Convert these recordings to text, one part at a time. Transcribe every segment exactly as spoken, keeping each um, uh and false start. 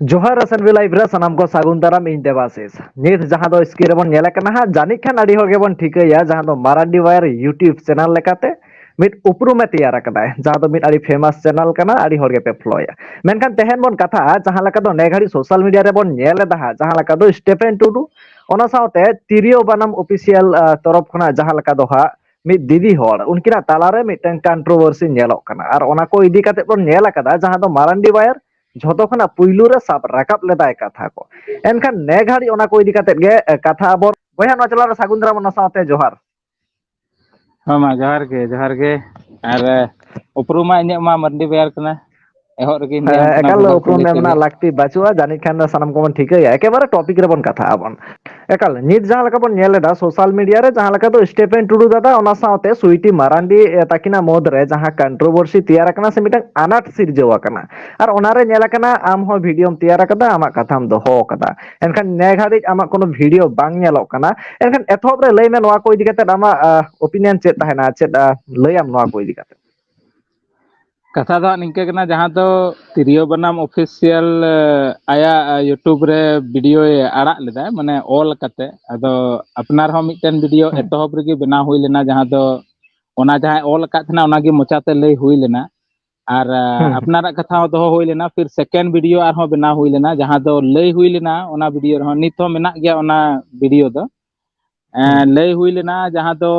ᱡᱚᱦᱟᱨ S N B live ᱨᱮ ᱥᱟᱱᱟᱢ ᱠᱚ ᱥᱟᱹᱜᱩᱱ ᱫᱟᱨᱟᱢ, ᱤᱧ ᱫᱮᱵᱟᱥᱤᱥ᱾ ᱱᱤᱛ ᱡᱟᱦᱟᱸ ᱫᱚ ᱥᱠᱨᱤᱱ ᱨᱮᱵᱚᱱ ᱧᱮᱞᱮ ᱠᱟᱱᱟ ᱦᱟᱸᱜ, ᱡᱟᱹᱱᱤᱡ ᱠᱷᱟᱱ ᱟᱹᱰᱤ ᱦᱚᱲ ᱜᱮᱵᱚᱱ ᱴᱷᱤᱠᱟᱹᱭᱟ, ᱡᱟᱦᱟᱸ ᱫᱚ ᱢᱟᱨᱟᱱᱰᱤ ᱣᱟᱭᱟᱨ YouTube ᱪᱮᱱᱮᱞ ᱞᱮᱠᱟᱛᱮ ᱢᱤᱫ ᱩᱯᱨᱩᱢᱮ ᱛᱮᱭᱟᱨ ᱟᱠᱟᱫᱟᱭ, ᱡᱟᱦᱟᱸ ᱫᱚ ᱢᱤᱫ ᱟᱹᱰᱤ ᱯᱷᱮᱢᱟᱥ ᱪᱮᱱᱮᱞ ᱠᱟᱱᱟ, ᱟᱹᱰᱤ ᱦᱚᱲ ᱜᱮᱯᱮ ᱯᱷᱚᱞᱳᱭᱟ᱾ ᱢᱮᱱᱠᱷᱟᱱ ᱛᱮᱦᱮᱧ ᱵᱚᱱ ᱠᱟᱛᱷᱟᱜᱼᱟ, ᱡᱟᱦᱟᱸ ᱞᱮᱠᱟ ᱫᱚ ᱱᱮ ᱜᱷᱟᱹᱲᱤᱡ ᱥᱳᱥᱟᱞ ᱢᱤᱰᱤᱭᱟ ᱨᱮᱵᱚᱱ ᱧᱮᱞ ᱮᱫᱟ ᱦᱟᱸᱜ, ᱡᱟᱦᱟᱸ ᱞᱮᱠᱟ ᱫᱚ ᱥᱴᱤᱯᱷᱮᱱ ᱴᱩᱰᱩ, ᱚᱱᱟ ᱥᱟᱶᱛᱮ ᱛᱤᱨᱭᱳ ᱵᱟᱱᱟᱢ ᱚᱯᱷᱤᱥᱤᱭᱟᱞ, ᱟᱸ, ᱛᱚᱨᱚᱯ ᱠᱷᱚᱱᱟᱜ ᱡᱟᱦᱟᱸ ᱞᱮᱠᱟ ᱫᱚ ᱦᱟᱸᱜ ᱢᱤᱫ ᱫᱤᱫᱤ ᱦᱚᱲ, ᱩᱱᱠᱤᱱᱟᱜ ᱛᱟᱞᱟᱨᱮ ᱢᱤᱫᱴᱟᱝ ᱠᱚᱱᱴᱨᱳᱵᱷᱟᱨᱥᱤ ᱧᱮᱞᱚᱜ ᱠᱟᱱᱟ᱾ ᱟᱨ ᱚᱱᱟ ᱠᱚ ᱤᱫᱤ ᱠᱟᱛᱮ ᱵᱚᱱ ᱧᱮᱞ ᱟᱠᱟᱫᱟ, ᱡᱟᱦᱟᱸ ᱫᱚ ᱢᱟᱨᱟᱱᱰᱤ ᱣᱟᱭᱟᱨ ᱡᱷᱚᱛᱚ ᱠᱷᱚᱱᱟᱜ ᱯᱩᱭᱞᱩ ᱨᱮ ᱥᱟᱵ ᱨᱟᱠᱟᱵ ᱞᱮᱫᱟᱭ ᱠᱟᱛᱷᱟ ᱠᱚ᱾ ᱮᱱᱠᱷᱟᱱ ᱱᱮ ᱜᱷᱟᱹᱲᱤᱡ ᱚᱱᱟ ᱠᱚ ᱤᱫᱤ ᱠᱟᱛᱮ ᱜᱮ, ᱮ, ᱠᱟᱛᱷᱟ ᱟᱵᱚᱱ᱾ ᱵᱚᱭᱦᱟ, ᱱᱚᱣᱟ ᱪᱟᱞᱟᱣ ᱨᱮ ᱥᱟᱹᱜᱩᱱ ᱫᱟᱨᱟᱢ, ᱚᱱᱟ ᱥᱟᱶᱛᱮ ᱡᱚᱦᱟᱨ᱾ ᱦᱮᱸ ᱢᱟ, ᱡᱚᱦᱟᱨ ᱜᱮ, ᱡᱚᱦᱟᱨ ᱜᱮ᱾ ᱟᱨ, ᱮ, ᱩᱯᱨᱩᱢ ᱢᱟ ᱤᱧᱟᱹᱜ ᱢᱟ ᱢᱟᱨᱰᱤ ᱵᱮᱭᱟᱨ ᱠᱟᱱᱟ᱾ ᱮᱦᱚᱵ ᱨᱮᱜᱮᱧ ᱞᱟᱹᱭᱟᱢ ᱦᱮᱸ, ᱠᱟᱱᱟ, ᱮᱠᱟᱞ ᱵᱚᱫᱚᱞ ᱩᱯᱨᱩᱢ ᱠᱟᱹᱢᱤ ᱮᱢ ᱠᱚᱜᱮ᱾ ᱨᱮᱱᱟᱜ ᱞᱟᱹᱠᱛᱤ ᱵᱟᱹᱪᱩᱜᱼᱟ, ᱡᱟᱹᱱᱤᱡ ᱠᱷᱟᱱ ᱫᱚ ᱥᱟᱱᱟᱢ ᱠᱚᱵᱚᱱ ᱴᱷᱤᱠᱟᱹᱭᱟ᱾ ᱮᱠᱮᱵᱟᱨᱮ ᱴᱚᱯᱤᱠ ᱨᱮᱵᱚᱱ ᱠᱟᱛᱷᱟᱜ ᱟᱵᱚᱱ᱾ ᱮᱠᱟᱞ, ᱱᱤᱛ ᱡᱟᱦᱟᱸ ᱞᱮᱠᱟ ᱵᱚᱱ ᱧᱮᱞ ᱮᱫᱟ ᱥᱳᱥᱟᱞ ᱢᱤᱰᱤᱭᱟ ᱨᱮ, ᱡᱟᱦᱟᱸ ᱞᱮᱠᱟ ᱫᱚ ᱥᱴᱤᱯᱷᱮᱱ ᱴᱩᱰᱩ ᱫᱟᱫᱟ, ᱚᱱᱟ ᱥᱟᱶᱛᱮ ᱥᱩᱭᱴᱤ ᱢᱟᱨᱟᱱᱰᱤ, ᱮ, ᱛᱟᱹᱠᱤᱱᱟᱜ ᱢᱩᱫᱽ ᱨᱮ ᱡᱟᱦᱟᱸ ᱠᱚᱱᱴᱨᱳᱵᱷᱟᱨᱥᱤ ᱛᱮᱭᱟᱨ ᱟᱠᱟᱱᱟ ᱥᱮ ᱢᱤᱫᱴᱟᱝ ᱟᱱᱟᱴ ᱥᱤᱨᱡᱟᱹᱣ ᱟᱠᱟᱱᱟ, ᱟᱨ ᱚᱱᱟᱨᱮ ᱧᱮᱞ ᱟᱠᱟᱱᱟ ᱟᱢ ᱦᱚᱸ ᱵᱷᱤᱰᱤᱭᱳᱢ ᱛᱮᱭᱟᱨ ᱟᱠᱟᱫᱟ, ᱟᱢᱟᱜ ᱠᱟᱛᱷᱟᱢ ᱫᱚᱦᱚ ᱟᱠᱟᱫᱟ᱾ ᱮᱱᱠᱷᱟᱱ ᱱᱮ ᱜᱷᱟᱹᱲᱤᱡ ᱟᱢᱟᱜ ᱠᱳᱱᱳ ᱵᱷᱤᱰᱤᱭᱳ ᱵᱟᱝ ᱧᱮᱞᱚᱜ ᱠᱟᱱᱟ᱾ ᱮᱱᱠᱷᱟᱱ ᱮᱛᱚᱦᱚᱵ ᱨᱮ ᱞᱟᱹᱭ ᱢᱮ, ᱱᱚᱣᱟ ᱠᱚ ᱤᱫᱤ ᱠᱟᱛᱮ ᱟᱢᱟᱜ, ᱟ, ᱚᱯᱤᱱᱤᱭᱚᱱ ᱪᱮᱫ ᱛᱟᱦᱮᱱᱟ, ᱪᱮᱫ, ᱟ, ᱞᱟᱹᱭᱟᱢ ᱱᱚᱣᱟ ᱠᱚ ᱤᱫᱤ ᱠᱟᱛᱮ? ᱠᱟᱛᱷᱟ ᱫᱚ ᱦᱟᱸᱜ ᱱᱤᱝᱠᱟᱹ ᱠᱟᱱᱟ, ᱡᱟᱦᱟᱸ ᱫᱚ ᱛᱤᱨᱭᱳ ᱵᱟᱱᱟᱢ ᱚᱯᱷᱤᱥᱤᱭᱟᱞ, ᱮ, ᱟᱭᱟᱜ, ᱮ, YouTube ᱨᱮ ᱵᱷᱤᱰᱤᱭᱳᱭ ᱟᱲᱟᱜ ᱞᱮᱫᱟ, ᱢᱟᱱᱮ ᱚᱞ ᱠᱟᱛᱮ᱾ ᱟᱫᱚ ᱟᱯᱱᱟᱨ ᱦᱚᱸ ᱢᱤᱫᱴᱮᱱ ᱵᱷᱤᱰᱤᱭᱳ ᱦᱩᱸ᱾ ᱮᱛᱚᱦᱚᱵ ᱨᱮᱜᱮ ᱵᱮᱱᱟᱣ ᱦᱩᱭ ᱞᱮᱱᱟ, ᱡᱟᱦᱟᱸ ᱫᱚ ᱚᱱᱟ ᱡᱟᱦᱟᱸᱭ ᱚᱞ ᱟᱠᱟᱫ ᱛᱟᱦᱮᱱᱟ, ᱚᱱᱟᱜᱮ ᱢᱚᱪᱟᱛᱮ ᱞᱟᱹᱭ ᱦᱩᱭ ᱞᱮᱱᱟ᱾ ᱟᱨ, ᱮ, ᱦᱩᱸ, ᱦᱩᱸ᱾ ᱟᱯᱱᱟᱨᱟᱜ ᱠᱟᱛᱷᱟ ᱦᱚᱸ ᱫᱚᱦᱚ ᱦᱩᱭ ᱞᱮᱱᱟ᱾ ᱯᱷᱤᱨ ᱥᱮᱠᱮᱱᱰ ᱵᱷᱤᱰᱤᱭᱳ ᱟᱨᱦᱚᱸ ᱵᱮᱱᱟᱣ ᱦᱩᱭ ᱞᱮᱱᱟ, ᱡᱟᱦᱟᱸ ᱫᱚ ᱞᱟᱹᱭ ᱦᱩᱭ ᱞᱮᱱᱟ, ᱚᱱᱟ ᱵᱷᱤᱰᱤᱭᱳ ᱨᱮᱦᱚᱸ, ᱱᱤᱛ ᱦᱚᱸ ᱢᱮᱱᱟᱜ ᱜᱮᱭᱟ ᱚᱱᱟ ᱵᱷᱤᱰᱤᱭᱳ ᱫᱚ᱾ ᱮᱸ, ᱦᱩᱸ᱾ ᱞᱟᱹᱭ ᱦᱩᱭ ᱞᱮᱱᱟ, ᱡᱟᱦᱟᱸ ᱫᱚ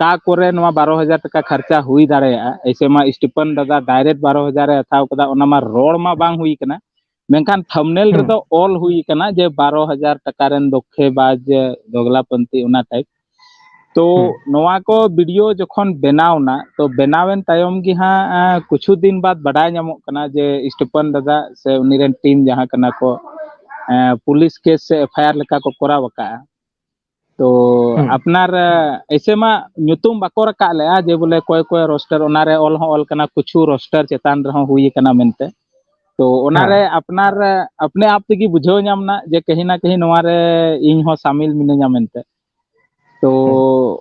ᱚᱠᱟ ᱠᱚᱨᱮ ᱱᱚᱣᱟ ᱵᱟᱨᱚ ᱦᱟᱡᱟᱨ ᱴᱟᱠᱟ ᱠᱷᱟᱨᱪᱟ ᱦᱩᱭ ᱫᱟᱲᱮᱭᱟᱜᱼᱟ᱾ ᱮᱭᱥᱮ ᱢᱟ ᱥᱴᱤᱯᱷᱟᱱ ᱫᱟᱫᱟ ᱰᱟᱭᱨᱮᱠᱴ ᱵᱟᱨᱚ ᱦᱟᱡᱟᱨ ᱮ ᱦᱟᱛᱟᱣ ᱠᱟᱫᱟ, ᱚᱱᱟ ᱢᱟ ᱨᱚᱲ ᱢᱟ ᱵᱟᱝ ᱦᱩᱭ ᱠᱟᱱᱟ, ᱢᱮᱱᱠᱷᱟᱱ ᱛᱷᱟᱢᱵᱽᱱᱮᱞ ᱦᱩᱸ᱾ ᱨᱮᱫᱚ ᱚᱞ ᱦᱩᱭ ᱠᱟᱱᱟ ᱡᱮ ᱵᱟᱨᱚ ᱦᱟᱡᱟᱨ ᱴᱟᱠᱟ ᱨᱮᱱ ᱫᱚᱠᱷᱮᱵᱟᱡᱽ, ᱫᱚᱜᱞᱟᱯᱚᱱᱛᱤ, ᱚᱱᱟ ᱴᱟᱭᱤᱯ᱾ ᱛᱚ ᱦᱩᱸ᱾ ᱱᱚᱣᱟ ᱠᱚ ᱵᱷᱤᱰᱤᱭᱳ ᱡᱚᱠᱷᱚᱱ ᱵᱮᱱᱟᱣ ᱮᱱᱟ, ᱛᱚ ᱵᱮᱱᱟᱣᱮᱱ ᱛᱟᱭᱚᱢ ᱜᱮ ᱦᱟᱸᱜ, ᱮᱸ, ᱠᱤᱪᱷᱩ ᱫᱤᱱ ᱵᱟᱫ ᱵᱟᱰᱟᱭ ᱧᱟᱢᱚᱜ ᱠᱟᱱᱟ ᱡᱮ ᱥᱴᱤᱯᱷᱟᱱ ᱫᱟᱫᱟ ᱥᱮ ᱩᱱᱤ ᱨᱮᱱ ᱴᱤᱢ ᱡᱟᱦᱟᱸ ᱠᱟᱱᱟ ᱠᱚ, ᱮᱸ, ᱯᱩᱞᱤᱥ ᱠᱮᱥ ᱥᱮ ᱮᱯᱷ ᱟᱭ ᱟᱨ ᱞᱮᱠᱟ ᱠᱚ ᱠᱚᱨᱟᱣ ᱟᱠᱟᱫᱼᱟ᱾ ᱛᱚ ᱦᱩᱸ᱾ ᱟᱯᱱᱟᱨ, ᱮ, ᱮᱭᱥᱮ ᱢᱟ ᱧᱩᱛᱩᱢ ᱵᱟᱠᱚ ᱨᱟᱠᱟᱵ ᱞᱮᱜᱼᱟ ᱡᱮ ᱵᱚᱞᱮ ᱚᱠᱚᱭ ᱚᱠᱚᱭ ᱨᱳᱥᱴᱟᱨ, ᱚᱱᱟᱨᱮ ᱚᱞ ᱦᱚᱸ ᱚᱞ ᱠᱟᱱᱟ, ᱠᱩᱪᱷᱩ ᱨᱳᱥᱴᱟᱨ ᱪᱮᱛᱟᱱ ᱨᱮᱦᱚᱸ ᱦᱩᱭ ᱠᱟᱱᱟ ᱢᱮᱱᱛᱮ᱾ ᱛᱚ ᱚᱱᱟᱨᱮ ᱦᱮᱸ᱾ ᱟᱯᱱᱟᱨ, ᱮ, ᱟᱯᱱᱮ ᱟᱯ ᱛᱮᱜᱮ ᱵᱩᱡᱷᱟᱹᱣ ᱧᱟᱢ ᱮᱱᱟ ᱡᱮ ᱠᱟᱹᱦᱤ ᱱᱟ ᱠᱟᱹᱦᱤ ᱱᱚᱣᱟᱨᱮ ᱤᱧ ᱦᱚᱸ ᱥᱟᱢᱤᱞ ᱢᱤᱱᱟᱹᱧᱟ ᱢᱮᱱᱛᱮ᱾ ᱛᱚ ᱦᱩᱸ᱾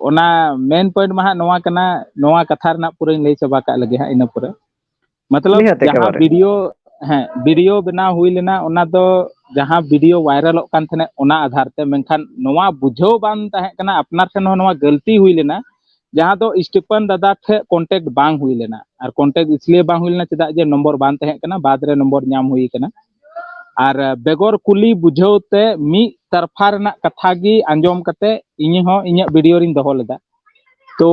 ᱚᱱᱟ ᱢᱮᱱ ᱯᱚᱭᱮᱱᱴ ᱢᱟ ᱦᱟᱸᱜ ᱱᱚᱣᱟ ᱠᱟᱱᱟ, ᱱᱚᱣᱟ ᱠᱟᱛᱷᱟ ᱨᱮᱱᱟᱜ ᱯᱩᱨᱟᱹᱧ ᱞᱟᱹᱭ ᱪᱟᱵᱟ ᱠᱟᱜ ᱞᱮᱜᱮ ᱦᱟᱸᱜ, ᱤᱱᱟᱹ ᱯᱚᱨᱮ᱾ ᱢᱚᱛᱞᱚᱵ, ᱱᱤᱦᱟᱹᱛ ᱡᱟᱦᱟᱸ ᱮᱠᱮᱵᱟᱨᱮ᱾ ᱵᱷᱤᱰᱤᱭᱳ ᱦᱮᱸ, ᱵᱷᱤᱰᱤᱭᱳ ᱵᱮᱱᱟᱣ ᱦᱩᱭ ᱞᱮᱱᱟ, ᱚᱱᱟ ᱫᱚ ᱡᱟᱦᱟᱸ ᱵᱷᱤᱰᱤᱭᱳ ᱵᱷᱟᱭᱨᱟᱞᱚᱜ ᱠᱟᱱ ᱛᱟᱦᱮᱸᱱᱟ, ᱚᱱᱟ ᱟᱫᱷᱟᱨ ᱛᱮ᱾ ᱢᱮᱱᱠᱷᱟᱱ ᱱᱚᱣᱟ ᱵᱩᱡᱷᱟᱹᱣ ᱵᱟᱝ ᱛᱟᱦᱮᱸ ᱠᱟᱱᱟ, ᱟᱯᱱᱟᱨ ᱴᱷᱮᱱ ᱦᱚᱸ ᱱᱚᱣᱟ ᱜᱟᱹᱞᱛᱤ ᱦᱩᱭ ᱞᱮᱱᱟ, ᱡᱟᱦᱟᱸ ᱫᱚ ᱥᱴᱤᱯᱷᱟᱱ ᱫᱟᱫᱟ ᱴᱷᱮᱱ ᱠᱚᱱᱴᱮᱠᱴ ᱵᱟᱝ ᱦᱩᱭ ᱞᱮᱱᱟ᱾ ᱟᱨ ᱠᱚᱱᱴᱮᱠᱴ ᱤᱥᱞᱤᱭᱮ ᱵᱟᱝ ᱦᱩᱭ ᱞᱮᱱᱟ, ᱪᱮᱫᱟᱜ ᱡᱮ ᱱᱚᱢᱵᱚᱨ ᱵᱟᱝ ᱛᱟᱦᱮᱸ ᱠᱟᱱᱟ, ᱵᱟᱫᱽ ᱨᱮ ᱱᱚᱢᱵᱚᱨ ᱧᱟᱢ ᱦᱩᱭ ᱠᱟᱱᱟ᱾ ᱟᱨ ᱵᱮᱜᱚᱨ ᱠᱩᱞᱤ ᱵᱩᱡᱷᱟᱹᱣ ᱛᱮ ᱢᱤᱫ ᱛᱟᱨᱯᱷᱟ ᱨᱮᱱᱟᱜ ᱠᱟᱛᱷᱟ ᱜᱮ ᱟᱸᱡᱚᱢ ᱠᱟᱛᱮ ᱤᱧ ᱦᱚᱸ ᱤᱧᱟᱹᱜ ᱵᱷᱤᱰᱤᱭᱳ ᱨᱤᱧ ᱫᱚᱦᱚ ᱞᱮᱫᱟ᱾ ᱛᱚ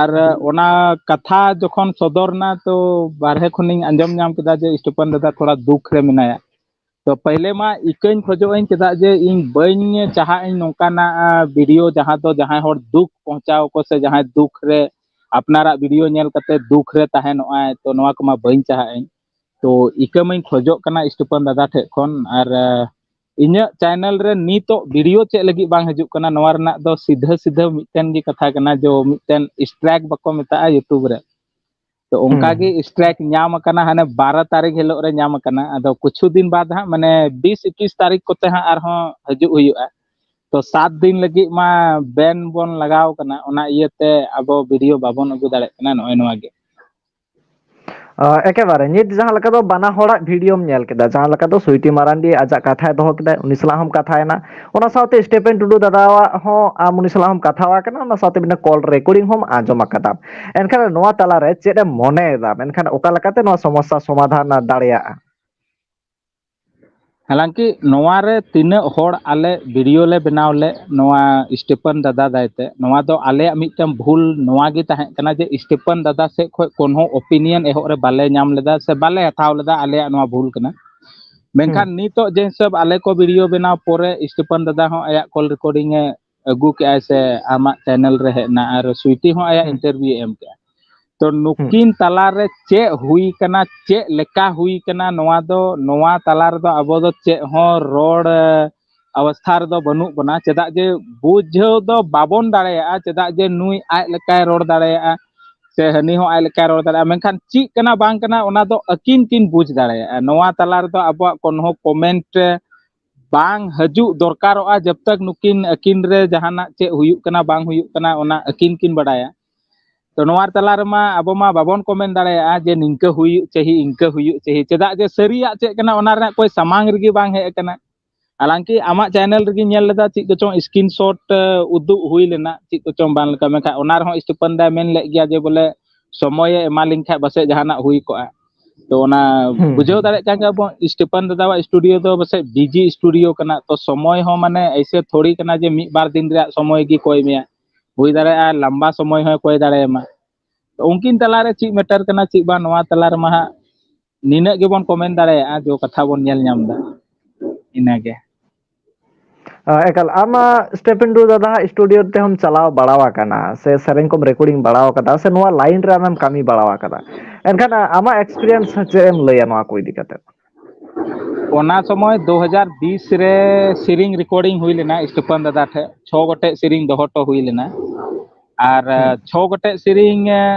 ᱟᱨ ᱚᱱᱟ ᱠᱟᱛᱷᱟ ᱡᱚᱠᱷᱚᱱ ᱥᱚᱫᱚᱨ ᱱᱟ, ᱛᱚ ᱵᱟᱨᱦᱮ ᱠᱷᱚᱱᱤᱧ ᱟᱸᱡᱚᱢ ᱧᱟᱢ ᱠᱮᱫᱟ ᱡᱮ ᱥᱴᱤᱯᱷᱟᱱ ᱫᱟᱫᱟ ᱛᱷᱚᱲᱟ ᱫᱩᱠ ᱨᱮ ᱢᱮᱱᱟᱭᱟ᱾ ᱛᱚ ᱯᱟᱦᱞᱮ ᱢᱟ ᱤᱠᱟᱹᱧ ᱠᱷᱚᱡᱚᱜ ᱟᱹᱧ, ᱪᱮᱫᱟᱜ ᱡᱮ ᱤᱧ ᱵᱟᱹᱧ ᱪᱟᱦᱟᱜ ᱟᱹᱧ ᱱᱚᱝᱠᱟᱱᱟᱜ ᱵᱷᱤᱰᱤᱭᱳ ᱡᱟᱦᱟᱸ ᱫᱚ ᱡᱟᱦᱟᱸᱭ ᱦᱚᱲ ᱫᱩᱠ ᱯᱚᱦᱪᱟᱣ ᱠᱚ ᱥᱮ ᱡᱟᱦᱟᱸᱭ ᱫᱩᱠ ᱨᱮ ᱟᱯᱱᱟᱨᱟᱜ ᱵᱷᱤᱰᱤᱭᱳ ᱧᱮᱞ ᱠᱟᱛᱮ ᱫᱩᱠ ᱨᱮ ᱛᱟᱦᱮᱱᱚᱜᱼᱟᱭ, ᱛᱚ ᱱᱚᱣᱟ ᱠᱚᱢᱟ ᱵᱟᱹᱧ ᱪᱟᱦᱟᱜ ᱟᱹᱧ᱾ ᱛᱚ ᱤᱠᱟᱹ ᱢᱟᱧ ᱠᱷᱚᱡᱚᱜ ᱠᱟᱱᱟ ᱥᱴᱤᱯᱷᱟᱱ ᱫᱟᱫᱟ ᱴᱷᱮᱡ ᱠᱷᱚᱱ, ᱟᱨ ᱤᱧᱟᱹᱜ ᱪᱮᱱᱮᱞ ᱨᱮ ᱱᱤᱛᱚᱜ ᱵᱷᱤᱰᱤᱭᱳ ᱪᱮᱫ ᱞᱟᱹᱜᱤᱫ ᱵᱟᱝ ᱦᱤᱡᱩᱜ ᱠᱟᱱᱟ, ᱱᱚᱣᱟ ᱨᱮᱱᱟᱜ ᱫᱚ ᱥᱤᱫᱷᱟᱹ ᱥᱤᱫᱷᱟᱹ ᱢᱤᱫᱴᱮᱱ ᱜᱮ ᱠᱟᱛᱷᱟ ᱠᱟᱱᱟ, ᱡᱮ ᱢᱤᱫᱴᱮᱱ ᱥᱴᱨᱟᱭᱤᱠ ᱵᱟᱠᱚ ᱢᱮᱛᱟᱜᱼᱟ ᱭᱩᱴᱩᱵᱽ ᱨᱮ᱾ ᱛᱚ ᱚᱱᱠᱟ ᱜᱮ ᱥᱴᱨᱟᱭᱤᱠ ᱧᱟᱢ ᱟᱠᱟᱱᱟ, ᱦᱟᱱᱮ ᱵᱟᱨᱚ ᱛᱟᱹᱨᱤᱠᱷ ᱦᱤᱞᱳᱜ ᱨᱮ ᱧᱟᱢ ᱟᱠᱟᱱᱟ᱾ ᱟᱫᱚ ᱠᱤᱪᱷᱩ ᱫᱤᱱ ᱵᱟᱫ ᱦᱟᱸᱜ, ᱢᱟᱱᱮ ᱵᱤᱥ ᱮᱠᱩᱥ ᱛᱟᱹᱨᱤᱠᱷ ᱠᱚᱛᱮ ᱦᱟᱸᱜ ᱟᱨᱦᱚᱸ ᱦᱤᱡᱩᱜ ᱦᱩᱭᱩᱜᱼᱟ᱾ ᱛᱚ ᱥᱟᱛ ᱫᱤᱱ ᱞᱟᱹᱜᱤᱫ ᱢᱟ ᱵᱮᱱ ᱵᱚᱱ ᱞᱟᱜᱟᱣ ᱠᱟᱱᱟ, ᱚᱱᱟ ᱤᱭᱟᱹᱛᱮ ᱟᱵᱚ ᱵᱷᱤᱰᱤᱭᱳ ᱵᱟᱵᱚᱱ ᱟᱹᱜᱩ ᱫᱟᱲᱮᱭᱟᱜ ᱠᱟᱱᱟ, ᱱᱚᱜᱼᱚᱭ ᱱᱚᱣᱟ ᱜᱮ᱾ ᱟᱸ, ᱮᱠᱮᱵᱟᱨᱮ ᱱᱤᱛ ᱡᱟᱦᱟᱸ ᱞᱮᱠᱟ ᱫᱚ ᱵᱟᱱᱟ ᱦᱚᱲᱟᱜ ᱵᱷᱤᱰᱤᱭᱳᱢ ᱧᱮᱞ ᱠᱮᱫᱟ, ᱡᱟᱦᱟᱸ ᱞᱮᱠᱟ ᱫᱚ ᱥᱩᱭᱴᱤ ᱢᱟᱨᱟᱱᱰᱤ ᱟᱡᱟᱜ ᱠᱟᱛᱷᱟᱭ ᱫᱚᱦᱚ ᱠᱮᱫᱟ, ᱩᱱᱤ ᱥᱟᱞᱟᱜ ᱦᱚᱸᱢ ᱠᱟᱛᱷᱟᱭᱮᱱᱟ, ᱚᱱᱟ ᱥᱟᱶᱛᱮ ᱥᱴᱤᱯᱷᱮᱱ ᱴᱩᱰᱩ ᱫᱟᱫᱟᱣᱟᱜ ᱦᱚᱸ ᱟᱢ ᱩᱱᱤ ᱥᱟᱞᱟᱜ ᱦᱚᱸᱢ ᱠᱟᱛᱷᱟᱣ ᱟᱠᱟᱱᱟ, ᱚᱱᱟ ᱥᱟᱶᱛᱮ ᱢᱤᱫᱴᱟᱝ ᱠᱚᱞ ᱨᱮᱠᱚᱨᱰᱤᱝ ᱦᱚᱸᱢ ᱟᱸᱡᱚᱢ ᱟᱠᱟᱫᱟ᱾ ᱮᱱᱠᱷᱟᱱ ᱱᱚᱣᱟ ᱛᱟᱞᱟᱨᱮ ᱪᱮᱫ ᱮᱢ ᱢᱚᱱᱮᱭᱮᱫᱟ, ᱢᱮᱱᱠᱷᱟᱱ ᱚᱠᱟ ᱞᱮᱠᱟᱛᱮ ᱱᱚᱣᱟ ᱥᱚᱢᱚᱥᱥᱟ ᱥᱚᱢᱟᱫᱷᱟᱱ ᱫᱟᱲᱮᱭᱟᱜᱼᱟ? ᱦᱟᱞᱟᱝᱠᱤ ᱱᱚᱣᱟ ᱨᱮ ᱛᱤᱱᱟᱹᱜ ᱦᱚᱲ ᱟᱞᱮ ᱵᱷᱤᱰᱤᱭᱳ ᱞᱮ ᱵᱮᱱᱟᱣ ᱞᱮᱫ ᱱᱚᱣᱟ ᱥᱴᱤᱯᱷᱟᱱ ᱫᱟᱫᱟ ᱫᱟᱭᱛᱮ, ᱱᱚᱣᱟ ᱫᱚ ᱟᱞᱮᱭᱟᱜ ᱢᱤᱫᱴᱟᱝ ᱵᱷᱩᱞ ᱱᱚᱣᱟ ᱜᱮ ᱛᱟᱦᱮᱸ ᱠᱟᱱᱟ ᱡᱮ ᱥᱴᱤᱯᱷᱟᱱ ᱫᱟᱫᱟ ᱥᱮᱫ ᱠᱷᱚᱱ ᱠᱳᱱᱳ ᱚᱯᱤᱱᱤᱭᱚᱱ ᱮᱦᱚᱵ ᱨᱮ ᱵᱟᱞᱮ ᱧᱟᱢ ᱞᱮᱫᱟ ᱥᱮ ᱵᱟᱞᱮ ᱦᱟᱛᱟᱣ ᱞᱮᱫᱟ, ᱟᱞᱮᱭᱟᱜ ᱱᱚᱣᱟ ᱵᱷᱩᱞ ᱠᱟᱱᱟ᱾ ᱢᱮᱱᱠᱷᱟᱱ ᱱᱤᱛᱚᱜ ᱡᱮ ᱦᱤᱥᱟᱹᱵ ᱟᱞᱮ ᱠᱚ ᱵᱷᱤᱰᱤᱭᱳ ᱵᱮᱱᱟᱣ ᱯᱚᱨᱮ ᱥᱴᱤᱯᱷᱟᱱ ᱫᱟᱫᱟ ᱦᱚᱸ ᱟᱭᱟᱜ ᱠᱚᱞ ᱨᱮᱠᱚᱨᱰᱤᱝ ᱮ ᱟᱹᱜᱩ ᱠᱮᱜᱼᱟᱭ ᱥᱮ ᱟᱢᱟᱜ ᱪᱮᱱᱮᱞ ᱨᱮ ᱦᱮᱡ ᱮᱱᱟ ᱟᱨ ᱥᱩᱭᱴᱤ ᱦᱚᱸ ᱟᱭᱟᱜ ᱤᱱᱴᱟᱨᱵᱷᱤᱭᱩ ᱮ ᱮᱢ ᱠᱮᱜᱼᱟ᱾ ᱛᱚ ᱱᱩᱠᱤᱱ ᱛᱟᱞᱟᱨᱮ ᱪᱮᱫ ᱦᱩᱭ ᱠᱟᱱᱟ, ᱪᱮᱫ ᱞᱮᱠᱟ ᱦᱩᱭ ᱠᱟᱱᱟ, ᱱᱚᱣᱟ ᱫᱚ, ᱱᱚᱣᱟ ᱛᱟᱞᱟ ᱨᱮᱫᱚ ᱟᱵᱚ ᱫᱚ ᱪᱮᱫ ᱦᱚᱸ ᱨᱚᱲ, ᱮ, ᱚᱵᱚᱥᱛᱷᱟ ᱨᱮᱫᱚ ᱵᱟᱹᱱᱩᱜ ᱵᱚᱱᱟ᱾ ᱪᱮᱫᱟᱜ ᱡᱮ ᱵᱩᱡᱷᱟᱹᱣ ᱫᱚ ᱵᱟᱵᱚᱱ ᱫᱟᱲᱮᱭᱟᱜᱼᱟ, ᱪᱮᱫᱟᱜ ᱡᱮ ᱱᱩᱭ ᱟᱡ ᱞᱮᱠᱟᱭ ᱨᱚᱲ ᱫᱟᱲᱮᱭᱟᱜᱼᱟ ᱥᱮ ᱦᱟᱹᱱᱤ ᱦᱚᱸ ᱟᱡ ᱞᱮᱠᱟᱭ ᱨᱚᱲ ᱫᱟᱲᱮᱭᱟᱜᱼᱟ, ᱢᱮᱱᱠᱷᱟᱱ ᱪᱮᱫ ᱠᱟᱱᱟ ᱵᱟᱝ ᱠᱟᱱᱟ ᱚᱱᱟ ᱫᱚ ᱟᱹᱠᱤᱱ ᱠᱤᱱ ᱵᱩᱡᱽ ᱫᱟᱲᱮᱭᱟᱜᱼᱟ᱾ ᱱᱚᱣᱟ ᱛᱟᱞᱟ ᱨᱮᱫᱚ ᱟᱵᱚᱣᱟᱜ ᱠᱳᱱᱳ ᱠᱚᱢᱮᱱᱴ ᱵᱟᱝ ᱦᱤᱡᱩᱜ ᱫᱚᱨᱠᱟᱨᱚᱜᱼᱟ, ᱡᱟᱵ ᱛᱟᱠ ᱱᱩᱠᱤᱱ ᱟᱹᱠᱤᱱ ᱨᱮ ᱡᱟᱦᱟᱱᱟᱜ ᱪᱮᱫ ᱦᱩᱭᱩᱜ ᱠᱟᱱᱟ ᱵᱟᱝ ᱦᱩᱭᱩᱜ ᱠᱟᱱᱟ ᱚᱱᱟ ᱟᱹᱠᱤᱱ ᱠᱤᱱ ᱵᱟᱰᱟᱭᱟ᱾ ᱛᱚ ᱱᱚᱣᱟ ᱛᱟᱞᱟ ᱨᱮᱢᱟ ᱟᱵᱚ ᱢᱟ ᱵᱟᱵᱚᱱ ᱠᱚᱢᱮᱱ ᱫᱟᱲᱮᱭᱟᱜᱼᱟ ᱡᱮ ᱱᱤᱝᱠᱟᱹ ᱦᱩᱭᱩᱜ ᱪᱟᱹᱦᱤ, ᱤᱱᱠᱟᱹ ᱦᱩᱭᱩᱜ ᱪᱟᱹᱦᱤ᱾ ᱪᱮᱫᱟᱜ ᱡᱮ ᱥᱟᱹᱨᱤᱭᱟᱜ ᱪᱮᱫ ᱠᱟᱱᱟ, ᱚᱱᱟ ᱨᱮᱱᱟᱜ ᱠᱳᱭ ᱥᱟᱢᱟᱝ ᱨᱮᱜᱮ ᱵᱟᱝ ᱦᱮᱡ ᱟᱠᱟᱱᱟ᱾ ᱦᱟᱞᱟᱝᱠᱤ ᱟᱢᱟᱜ ᱪᱮᱱᱮᱞ ᱨᱮᱜᱮᱧ ᱧᱮᱞ ᱞᱮᱫᱟ, ᱪᱮᱫ ᱠᱚᱪᱚᱝ ᱥᱠᱨᱤᱱᱥᱚᱴ ᱩᱫᱩᱜ ᱦᱩᱭ ᱞᱮᱱᱟ, ᱪᱮᱫ ᱠᱚᱪᱚᱝ ᱵᱟᱝ ᱞᱮᱠᱟ, ᱢᱮᱱᱠᱷᱟᱱ ᱚᱱᱟ ᱨᱮᱦᱚᱸ ᱥᱴᱤᱯᱷᱟᱱ ᱫᱟᱭ ᱢᱮᱱ ᱞᱮᱫ ᱜᱮᱭᱟ ᱡᱮ ᱵᱚᱞᱮ ᱥᱚᱢᱚᱭᱮ ᱮᱢᱟᱞᱤᱧ ᱠᱷᱟᱱ ᱯᱟᱥᱮᱡ ᱡᱟᱦᱟᱱᱟᱜ ᱦᱩᱭ ᱠᱚᱜᱼᱟ᱾ ᱛᱚ ᱚᱱᱟ ᱦᱩᱸ, ᱵᱩᱡᱷᱟᱹᱣ ᱦᱩᱸ᱾ ᱫᱟᱲᱮᱭᱟᱜ ᱠᱟᱱ ᱜᱮᱭᱟ ᱵᱚᱱ, ᱥᱴᱤᱯᱷᱟᱱ ᱫᱟᱫᱟᱣᱟᱜ ᱥᱴᱩᱰᱤᱭᱳ ᱫᱚ ᱯᱟᱥᱮᱡ ᱵᱤᱡᱤ ᱥᱴᱩᱰᱤᱭᱳ ᱠᱟᱱᱟ᱾ ᱛᱚ ᱥᱚᱢᱚᱭ ᱦᱚᱸ ᱢᱟᱱᱮ ᱮᱭᱥᱮ ᱛᱷᱚᱲᱤ ᱠᱟᱱᱟ ᱡᱮ ᱢᱤᱫ ᱵᱟᱨ ᱫᱤᱱ ᱨᱮᱭᱟᱜ ᱥᱚᱢᱚᱭ ᱜᱮ ᱠᱚᱭ ᱢᱮᱭᱟ, ᱦᱩᱭ ᱫᱟᱲᱮᱭᱟᱜᱼᱟ ᱞᱟᱢᱵᱟ ᱥᱚᱢᱚᱭ ᱦᱚᱸᱭ ᱠᱚᱭ ᱫᱟᱲᱮᱭᱟᱢᱟ᱾ ᱛᱚ ᱩᱱᱠᱤᱱ ᱛᱟᱞᱟᱨᱮ ᱪᱮᱫ ᱢᱮᱴᱟᱨ ᱠᱟᱱᱟ ᱪᱮᱫ ᱵᱟᱝ, ᱱᱚᱣᱟ ᱛᱟᱞᱟ ᱨᱮᱢᱟ ᱦᱟᱸᱜ ᱱᱤᱱᱟᱹᱜ ᱜᱮᱵᱚᱱ ᱠᱚᱢᱮᱱ ᱫᱟᱲᱮᱭᱟᱜᱼᱟ, ᱡᱮ ᱠᱟᱛᱷᱟ ᱵᱚᱱ ᱧᱮᱞ ᱧᱟᱢ ᱮᱫᱟ, ᱤᱱᱟᱹᱜᱮ᱾ ᱮᱠᱟᱞ, ᱟᱢ ᱥᱴᱤᱯᱷᱮᱱ ᱴᱩᱰᱩ ᱫᱟᱫᱟ ᱦᱟᱜ ᱥᱴᱩᱰᱤᱭᱳ ᱛᱮᱦᱚᱸᱢ ᱪᱟᱞᱟᱣ ᱵᱟᱲᱟ ᱟᱠᱟᱱᱟ ᱥᱮ ᱥᱮᱨᱮᱧ ᱠᱚᱢ ᱨᱮᱠᱚᱨᱰᱤᱝ ᱵᱟᱲᱟ ᱟᱠᱟᱫᱟ ᱥᱮ ᱱᱚᱣᱟ ᱞᱟᱭᱤᱱ ᱨᱮ ᱟᱢᱮᱢ ᱠᱟᱹᱢᱤ ᱵᱟᱲᱟ ᱟᱠᱟᱫᱟ? ᱮᱱᱠᱷᱟᱱ ᱟᱢᱟᱜ ᱮᱠᱥᱯᱤᱨᱤᱭᱮᱱᱥ ᱪᱮᱫ ᱮᱢ ᱞᱟᱹᱭᱟ ᱱᱚᱣᱟ ᱠᱚ ᱤᱫᱤ ᱠᱟᱛᱮ? ᱚᱱᱟ ᱥᱚᱢᱚᱭ ᱫᱩ ᱦᱟᱡᱟᱨ ᱵᱤᱥ ᱨᱮ ᱥᱮᱨᱮᱧ ᱨᱮᱠᱚᱨᱰᱤᱝ ᱦᱩᱭ ᱞᱮᱱᱟ ᱥᱴᱤᱯᱷᱟᱱ ᱫᱟᱫᱟ ᱴᱷᱮᱱ, ᱪᱷᱚ ᱜᱚᱴᱮᱡ ᱥᱮᱨᱮᱧ ᱫᱚᱦᱚ ᱦᱚᱴᱚ ᱦᱩᱭ ᱞᱮᱱᱟ᱾ ᱟᱨ ᱦᱩᱸ᱾ ᱪᱷᱚ ᱜᱚᱴᱮᱡ ᱥᱮᱨᱮᱧ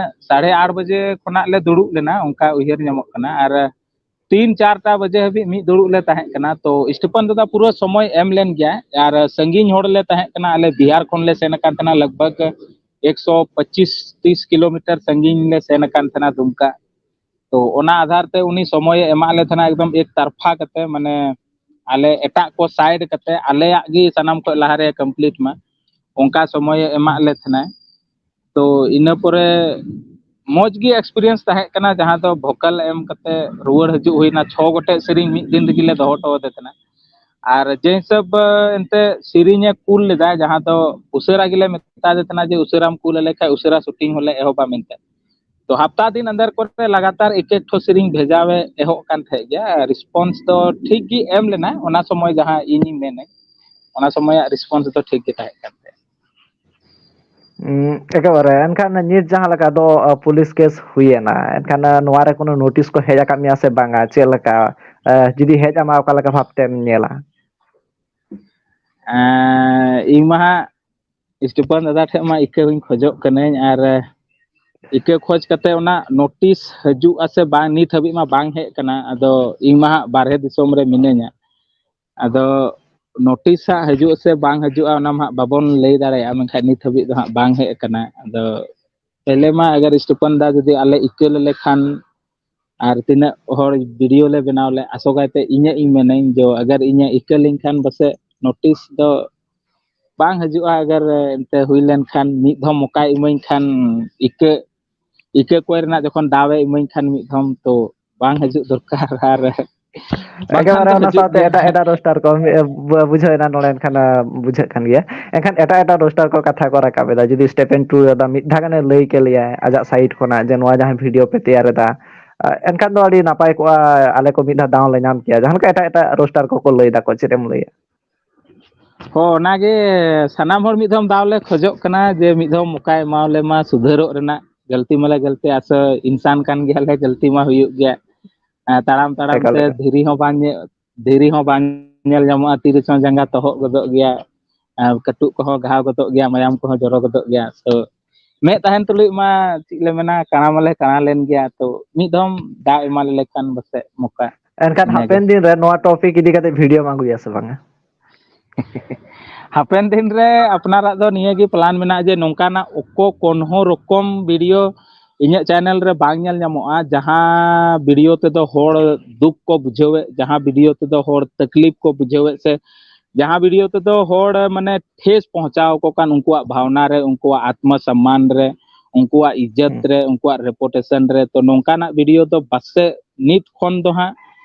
ᱥᱟᱲᱮ ᱟᱴ ᱵᱟᱡᱮ ᱠᱷᱚᱱᱟᱜ ᱞᱮ ᱫᱩᱲᱩᱵ ᱞᱮᱱᱟ, ᱚᱱᱠᱟ ᱩᱭᱦᱟᱹᱨ ᱧᱟᱢᱚᱜ ᱠᱟᱱᱟ᱾ ᱟᱨ ᱛᱤᱱ ᱪᱟᱨᱴᱟ ᱵᱟᱡᱮ ᱦᱟᱹᱵᱤᱡ ᱢᱤᱫ ᱫᱩᱲᱩᱵ ᱞᱮ ᱛᱟᱦᱮᱸ ᱠᱟᱱᱟ᱾ ᱛᱚ ᱥᱴᱤᱯᱷᱟᱱ ᱫᱟᱫᱟ ᱯᱩᱨᱟᱹ ᱥᱚᱢᱚᱭ ᱮᱢ ᱞᱮᱱ ᱜᱮᱭᱟ, ᱟᱨ ᱥᱟᱺᱜᱤᱧ ᱦᱚᱲ ᱞᱮ ᱛᱟᱦᱮᱸ ᱠᱟᱱᱟ, ᱟᱞᱮ ᱵᱤᱦᱟᱨ ᱠᱷᱚᱱ ᱞᱮ ᱥᱮᱱ ᱟᱠᱟᱱ ᱛᱟᱦᱮᱱᱟ, ᱞᱟᱜᱽ ᱵᱷᱟᱜᱽ ᱮᱠᱥᱚ ᱯᱚᱸᱪᱤᱥ ᱛᱤᱥ ᱠᱤᱞᱳᱢᱤᱴᱟᱨ ᱥᱟᱺᱜᱤᱧ ᱞᱮ ᱥᱮᱱ ᱟᱠᱟᱱ ᱛᱟᱦᱮᱱᱟ ᱫᱩᱢᱠᱟ᱾ ᱛᱚ ᱚᱱᱟ ᱟᱫᱷᱟᱨ ᱛᱮ ᱩᱱᱤ ᱥᱚᱢᱚᱭᱮ ᱮᱢᱟᱜ ᱞᱮ ᱛᱟᱦᱮᱱᱟ ᱮᱠᱫᱚᱢ ᱮᱠ ᱛᱟᱨᱯᱷᱟ ᱠᱟᱛᱮ, ᱢᱟᱱᱮ ᱟᱞᱮ ᱮᱴᱟᱜ ᱠᱚ ᱥᱟᱭᱤᱰ ᱠᱟᱛᱮ ᱟᱞᱮᱭᱟᱜ ᱜᱮ ᱥᱟᱱᱟᱢ ᱠᱷᱚᱱ ᱞᱟᱦᱟᱨᱮ ᱠᱚᱢᱯᱞᱤᱴ ᱢᱟ, ᱚᱱᱠᱟ ᱥᱚᱢᱚᱭᱮ ᱮᱢᱟᱜ ᱞᱮ ᱛᱟᱦᱮᱱᱟ᱾ ᱛᱚ ᱤᱱᱟᱹ ᱯᱚᱨᱮ ᱢᱚᱡᱽ ᱜᱮ ᱮᱠᱥᱯᱤᱨᱤᱭᱮᱱᱥ ᱛᱟᱦᱮᱸ ᱠᱟᱱᱟ, ᱡᱟᱦᱟᱸ ᱫᱚ ᱵᱷᱳᱠᱟᱞ ᱮᱢ ᱠᱟᱛᱮ ᱨᱩᱣᱟᱹᱲ ᱦᱤᱡᱩᱜ ᱦᱩᱭᱱᱟ᱾ ᱪᱷᱚ ᱜᱚᱴᱮᱡ ᱥᱮᱨᱮᱧ ᱢᱤᱫ ᱫᱤᱱ ᱨᱮᱜᱮ ᱞᱮ ᱫᱚᱦᱚ ᱦᱚᱴᱚ ᱟᱫᱮ ᱛᱟᱦᱮᱱᱟ᱾ ᱟᱨ ᱡᱮ ᱦᱤᱥᱟᱹᱵ ᱮᱱᱛᱮ ᱥᱮᱨᱮᱧᱮ ᱠᱩᱞ ᱞᱮᱫᱟ, ᱡᱟᱦᱟᱸ ᱫᱚ ᱩᱥᱟᱹᱨᱟ ᱜᱮᱞᱮ ᱢᱮᱛᱟ ᱫᱮ ᱛᱟᱦᱮᱱᱟ ᱡᱮ ᱩᱥᱟᱹᱨᱟᱢ ᱠᱩᱞ ᱟᱞᱮ ᱠᱷᱟᱡ ᱩᱥᱟᱹᱨᱟ ᱥᱩᱴᱤᱝ ᱦᱚᱸᱞᱮ ᱮᱦᱚᱵᱟ ᱢᱮᱱᱛᱮ᱾ ᱛᱚ ᱦᱟᱯᱛᱟ ᱫᱤᱱ ᱟᱱᱫᱟᱨ ᱠᱚᱨᱮ ᱞᱟᱜᱟᱛᱟᱨ ᱮᱠ ᱮᱠ ᱴᱷᱚ ᱥᱮᱨᱮᱧ ᱵᱷᱮᱡᱟᱣᱮ ᱮᱦᱚᱵ ᱠᱟᱱ ᱛᱟᱦᱮᱸᱫ ᱜᱮᱭᱟ, ᱨᱮᱥᱯᱚᱱᱥ ᱫᱚ ᱴᱷᱤᱠ ᱜᱮ ᱮᱢ ᱞᱮᱱᱟ᱾ ᱚᱱᱟ ᱥᱚᱢᱚᱭ ᱡᱟᱦᱟᱸ ᱤᱧᱤᱧ ᱢᱮᱱᱮᱫ, ᱚᱱᱟ ᱥᱚᱢᱚᱭᱟᱜ ᱨᱮᱥᱯᱚᱱᱥ ᱫᱚ ᱴᱷᱤᱠ ᱜᱮ ᱛᱟᱦᱮᱸ ᱠᱟᱱ ᱛᱟᱦᱮᱸᱫ᱾ ᱩᱸ, ᱮᱠᱮᱵᱟᱨᱮ᱾ ᱮᱱᱠᱷᱟᱱ ᱱᱤᱛ ᱡᱟᱦᱟᱸ ᱞᱮᱠᱟ ᱫᱚ, ᱟ, ᱯᱩᱞᱤᱥ ᱠᱮᱥ ᱦᱩᱭᱮᱱᱟ, ᱮᱱᱠᱷᱟᱱ, ᱟ, ᱱᱚᱣᱟ ᱨᱮ ᱠᱳᱱᱳ ᱱᱳᱴᱤᱥ ᱠᱚ ᱦᱮᱡ ᱟᱠᱟᱫ ᱢᱮᱭᱟ ᱥᱮ ᱵᱟᱝᱟ? ᱪᱮᱫ ᱞᱮᱠᱟ, ᱟ, ᱡᱩᱫᱤ ᱦᱮᱡ ᱟᱢᱟ, ᱚᱠᱟ ᱞᱮᱠᱟ ᱵᱷᱟᱵᱽ ᱛᱮᱢ ᱧᱮᱞᱟ? ᱮᱸ, ᱤᱧ ᱢᱟ ᱦᱟᱸᱜ ᱥᱴᱤᱯᱷᱟᱱ ᱫᱟᱫᱟ ᱴᱷᱮᱱ ᱢᱟ ᱤᱠᱟᱹ ᱦᱚᱸᱧ ᱠᱷᱚᱡᱚᱜ ᱠᱟᱹᱱᱟᱹᱧ, ᱟᱨ ᱤᱠᱟᱹ ᱠᱷᱚᱡᱽ ᱠᱟᱛᱮ ᱚᱱᱟ ᱱᱳᱴᱤᱥ ᱦᱤᱡᱩᱜᱼᱟ ᱥᱮ ᱵᱟᱝ, ᱱᱤᱛ ᱦᱟᱹᱵᱤᱡ ᱢᱟ ᱵᱟᱝ ᱦᱮᱡ ᱟᱠᱟᱱᱟ᱾ ᱟᱫᱚ ᱤᱧ ᱢᱟ ᱦᱟᱸᱜ ᱵᱟᱨᱦᱮ ᱫᱤᱥᱚᱢ ᱨᱮ ᱢᱤᱱᱟᱹᱧᱟ, ᱟᱫᱚ ᱱᱳᱴᱤᱥ ᱦᱟᱸᱜ ᱦᱤᱡᱩᱜᱼᱟ ᱥᱮ ᱵᱟᱝ ᱦᱤᱡᱩᱜᱼᱟ, ᱚᱱᱟ ᱢᱟ ᱦᱟᱸᱜ ᱵᱟᱵᱚᱱ ᱞᱟᱹᱭ ᱫᱟᱲᱮᱭᱟᱜᱼᱟ, ᱢᱮᱱᱠᱷᱟᱱ ᱱᱤᱛ ᱦᱟᱹᱵᱤᱡ ᱫᱚ ᱦᱟᱸᱜ ᱵᱟᱝ ᱦᱮᱡ ᱟᱠᱟᱱᱟ᱾ ᱟᱫᱚ ᱯᱮᱦᱞᱮ ᱢᱟ ᱟᱜᱟᱨ ᱥᱴᱤᱯᱷᱟᱱ ᱫᱟ ᱡᱩᱫᱤ ᱟᱞᱮ ᱤᱠᱟᱹ ᱞᱮᱞᱮ ᱠᱷᱟᱱ ᱟᱨ ᱛᱤᱱᱟᱹᱜ ᱦᱚᱲ ᱵᱷᱤᱰᱤᱭᱳ ᱞᱮ ᱵᱮᱱᱟᱣ ᱞᱮ, ᱟᱥᱚᱜᱟᱭ ᱛᱮ ᱤᱧᱟᱹᱜ ᱤᱧ ᱢᱮᱱᱟᱹᱧ ᱡᱮ ᱟᱜᱟᱨ ᱤᱧᱟᱹᱜ ᱤᱠᱟᱹ ᱞᱮᱱᱠᱷᱟᱱ ᱯᱟᱥᱮᱡ ᱱᱳᱴᱤᱥ ᱫᱚ ᱵᱟᱝ ᱦᱤᱡᱩᱜᱼᱟ᱾ ᱟᱜᱟᱨ ᱮᱱᱛᱮ ᱦᱩᱭ ᱞᱮᱱᱠᱷᱟᱱ ᱢᱤᱫ ᱫᱷᱚᱢ ᱢᱚᱠᱟᱭ ᱤᱢᱟᱹᱧ ᱠᱷᱟᱱ ᱤᱠᱟᱹ ᱤᱠᱟᱹ ᱠᱚᱭ ᱨᱮᱱᱟᱜ ᱡᱚᱠᱷᱚᱱ ᱫᱟᱣ ᱮ ᱤᱢᱟᱹᱧ ᱠᱷᱟᱱ ᱢᱤᱫ ᱫᱷᱚᱢ ᱛᱚ ᱵᱟᱝ ᱦᱤᱡᱩᱜ ᱫᱚᱨᱠᱟᱨ᱾ ᱟᱨ ᱵᱟᱝᱠᱷᱟᱱ ᱮᱠᱮᱵᱟᱨᱮ ᱫᱚ ᱚᱱᱟ ᱦᱤᱡᱩᱜ ᱥᱟᱶᱛᱮ ᱜᱮᱭᱟ ᱮᱴᱟᱜ ᱱᱟᱦᱟᱜ᱾ ᱮᱴᱟᱜ ᱨᱳᱥᱴᱟᱨ ᱠᱚ ᱵᱩᱡᱷᱟᱹᱣ ᱮᱱᱟ ᱱᱚᱰᱮ ᱠᱷᱟᱱ ᱵᱩᱡᱷᱟᱹᱜ ᱠᱟᱱ ᱜᱮᱭᱟ᱾ ᱮᱱᱠᱷᱟᱱ ᱮᱴᱟᱜ ᱮᱴᱟᱜ ᱨᱳᱥᱴᱟᱨ ᱠᱚ ᱠᱟᱛᱷᱟ ᱠᱚ ᱨᱟᱠᱟᱵ ᱮᱫᱟ, ᱡᱩᱫᱤ ᱥᱴᱮᱯᱮᱱ ᱴᱩ ᱫᱟ ᱢᱤᱫ ᱫᱷᱟᱣ ᱜᱟᱱᱮ ᱞᱟᱹᱭ ᱠᱮᱞᱮᱭᱟ ᱟᱡᱟᱜ ᱥᱟᱭᱤᱰ ᱠᱷᱚᱱᱟᱜ ᱡᱮ ᱱᱚᱣᱟ ᱡᱟᱦᱟᱸ ᱵᱷᱤᱰᱤᱭᱳ ᱯᱮ ᱛᱮᱭᱟᱨ ᱮᱫᱟ, ᱮᱱᱠᱷᱟᱱ ᱫᱚ ᱟᱹᱰᱤ ᱱᱟᱯᱟᱭ ᱠᱚᱜᱼᱟ, ᱟᱞᱮ ᱠᱚ ᱢᱤᱫ ᱫᱷᱟᱣ ᱫᱟᱣ ᱞᱮ ᱧᱟᱢ ᱠᱮᱭᱟ, ᱡᱟᱦᱟᱸ ᱞᱮᱠᱟ ᱮᱴᱟᱜ ᱮᱴᱟᱜ ᱨᱳᱥᱴᱟᱨ ᱠᱚᱠᱚ ᱞᱟᱹᱭ ᱫᱟᱠᱚ, ᱪᱮᱫ ᱮᱢ ᱞᱟᱹᱭᱟ? ᱦᱚᱸ, ᱚᱱᱟᱜᱮ ᱥᱟᱱᱟᱢ ᱦᱚᱲ ᱢᱤᱫ ᱫᱷᱟᱣ ᱫᱟᱣ ᱞᱮ ᱠᱷᱚᱡᱚᱜ ᱠᱟᱱᱟ ᱡᱮ ᱢᱤᱫ ᱫᱷᱟᱣ ᱢᱚᱠᱟᱭ ᱮᱢᱟᱣ ᱞᱮ ᱢᱟ ᱥᱩᱫᱷᱟᱹᱨᱚᱜ ᱨᱮᱱᱟᱜ᱾ ᱜᱟᱹᱞᱛᱤ ᱢᱟᱞᱮ ᱜᱟᱹᱞᱛᱤ, ᱟᱥᱚᱞ ᱤᱱᱥᱟᱱ ᱠᱟᱱ ᱜᱮᱭᱟᱞᱮ, ᱜᱟᱹᱞᱛᱤ ᱢᱟ ᱦᱩᱭᱩᱜ ᱜᱮᱭᱟ᱾ ᱟᱨ ᱛᱟᱲᱟᱢ ᱛᱟᱲᱟᱢ ᱮᱠᱟᱞ ᱛᱮ ᱮᱠᱟᱞ᱾ ᱫᱷᱤᱨᱤ ᱦᱚᱸ ᱵᱟᱝ ᱧᱮ-, ᱫᱷᱤᱨᱤ ᱦᱚᱸ ᱵᱟᱝ ᱧᱮᱞ ᱧᱟᱢᱚᱜᱼᱟ, ᱛᱤᱨᱮ ᱪᱚᱝ ᱡᱟᱸᱜᱟ ᱛᱚᱦᱚᱜ ᱜᱚᱫᱚᱜ ᱜᱮᱭᱟ, ᱟᱨ ᱠᱟᱹᱴᱩᱵ ᱠᱚᱦᱚᱸ ᱜᱷᱟᱣ ᱜᱚᱫᱚᱜ ᱜᱮᱭᱟ, ᱢᱟᱭᱟᱢ ᱠᱚᱦᱚᱸ ᱡᱚᱨᱚ ᱜᱚᱫᱚᱜ ᱜᱮᱭᱟ᱾ ᱛᱚ ᱢᱮᱫ ᱛᱟᱦᱮᱱ ᱛᱩᱞᱩᱡ ᱢᱟ ᱪᱮᱫ ᱞᱮ ᱢᱮᱱᱟ, ᱠᱟᱬᱟ ᱢᱟᱞᱮ ᱠᱟᱬᱟ ᱞᱮᱱ ᱜᱮᱭᱟ᱾ ᱛᱚ ᱢᱤᱫ ᱫᱷᱚᱢ ᱫᱟᱣ ᱮᱢᱟ ᱞᱮ ᱠᱷᱟᱱ ᱯᱟᱥᱮᱡ ᱢᱚᱠᱟ᱾ ᱮᱱᱠᱷᱟᱱ ᱤᱱᱟᱹᱜᱮ᱾ ᱦᱟᱯᱮᱱ ᱫᱤᱱ ᱨᱮ ᱱᱚᱣᱟ ᱴᱚᱯᱤᱠ ᱤᱫᱤ ᱠᱟᱛᱮ ᱵᱷᱤᱰᱤᱭᱳᱢ ᱟᱹᱜᱩᱭᱟ ᱥᱮ ᱵᱟᱝᱟ? ᱦᱟᱯᱮᱱ ᱫᱤᱱ ᱨᱮ ᱟᱯᱱᱟᱨᱟᱜ ᱫᱚ ᱱᱤᱭᱟᱹ ᱜᱮ ᱯᱞᱟᱱ ᱢᱮᱱᱟᱜᱼᱟ ᱡᱮ ᱱᱚᱝᱠᱟᱱᱟᱜ ᱚᱠᱚ ᱠᱳᱱᱦᱳ ᱨᱚᱠᱚᱢ ᱵᱷᱤᱰᱤᱭᱳ ᱤᱧᱟᱹᱜ ᱪᱮᱱᱮᱞ ᱨᱮ ᱵᱟᱝ ᱧᱮᱞ ᱧᱟᱢᱚᱜᱼᱟ, ᱡᱟᱦᱟᱸ ᱵᱷᱤᱰᱤᱭᱳ ᱛᱮᱫᱚ ᱦᱚᱲ ᱫᱩᱠ ᱠᱚ ᱵᱩᱡᱷᱟᱹᱣᱮᱫ, ᱡᱟᱦᱟᱸ ᱵᱷᱤᱰᱤᱭᱳ ᱛᱮᱫᱚ ᱦᱚᱲ ᱛᱟᱠᱞᱤᱯ ᱠᱚ ᱵᱩᱡᱷᱟᱹᱣᱮᱫ, ᱥᱮ ᱡᱟᱦᱟᱸ ᱵᱷᱤᱰᱤᱭᱳ ᱛᱮᱫᱚ ᱦᱚᱲ ᱢᱟᱱᱮ ᱴᱷᱮᱥ ᱯᱚᱦᱪᱟᱣ ᱟᱠᱚ ᱠᱟᱱ ᱩᱱᱠᱩᱣᱟᱜ ᱵᱷᱟᱣᱱᱟ ᱨᱮ, ᱩᱱᱠᱩᱣᱟᱜ ᱟᱛᱢᱟ ᱥᱚᱢᱢᱟᱱ ᱨᱮ, ᱩᱱᱠᱩᱣᱟᱜ ᱤᱡᱽᱡᱚᱛ ᱦᱩᱸ᱾ ᱨᱮ, ᱩᱱᱠᱩᱣᱟᱜ ᱨᱮᱯᱩᱴᱮᱥᱚᱱ ᱨᱮ᱾ ᱛᱚ ᱱᱚᱝᱠᱟᱱᱟᱜ ᱵᱷᱤᱰᱤᱭᱳ ᱫᱚ ᱯᱟᱥᱮᱡ ᱱᱤᱛ ᱠᱷᱚᱱ ᱫᱚ ᱦᱟᱸᱜ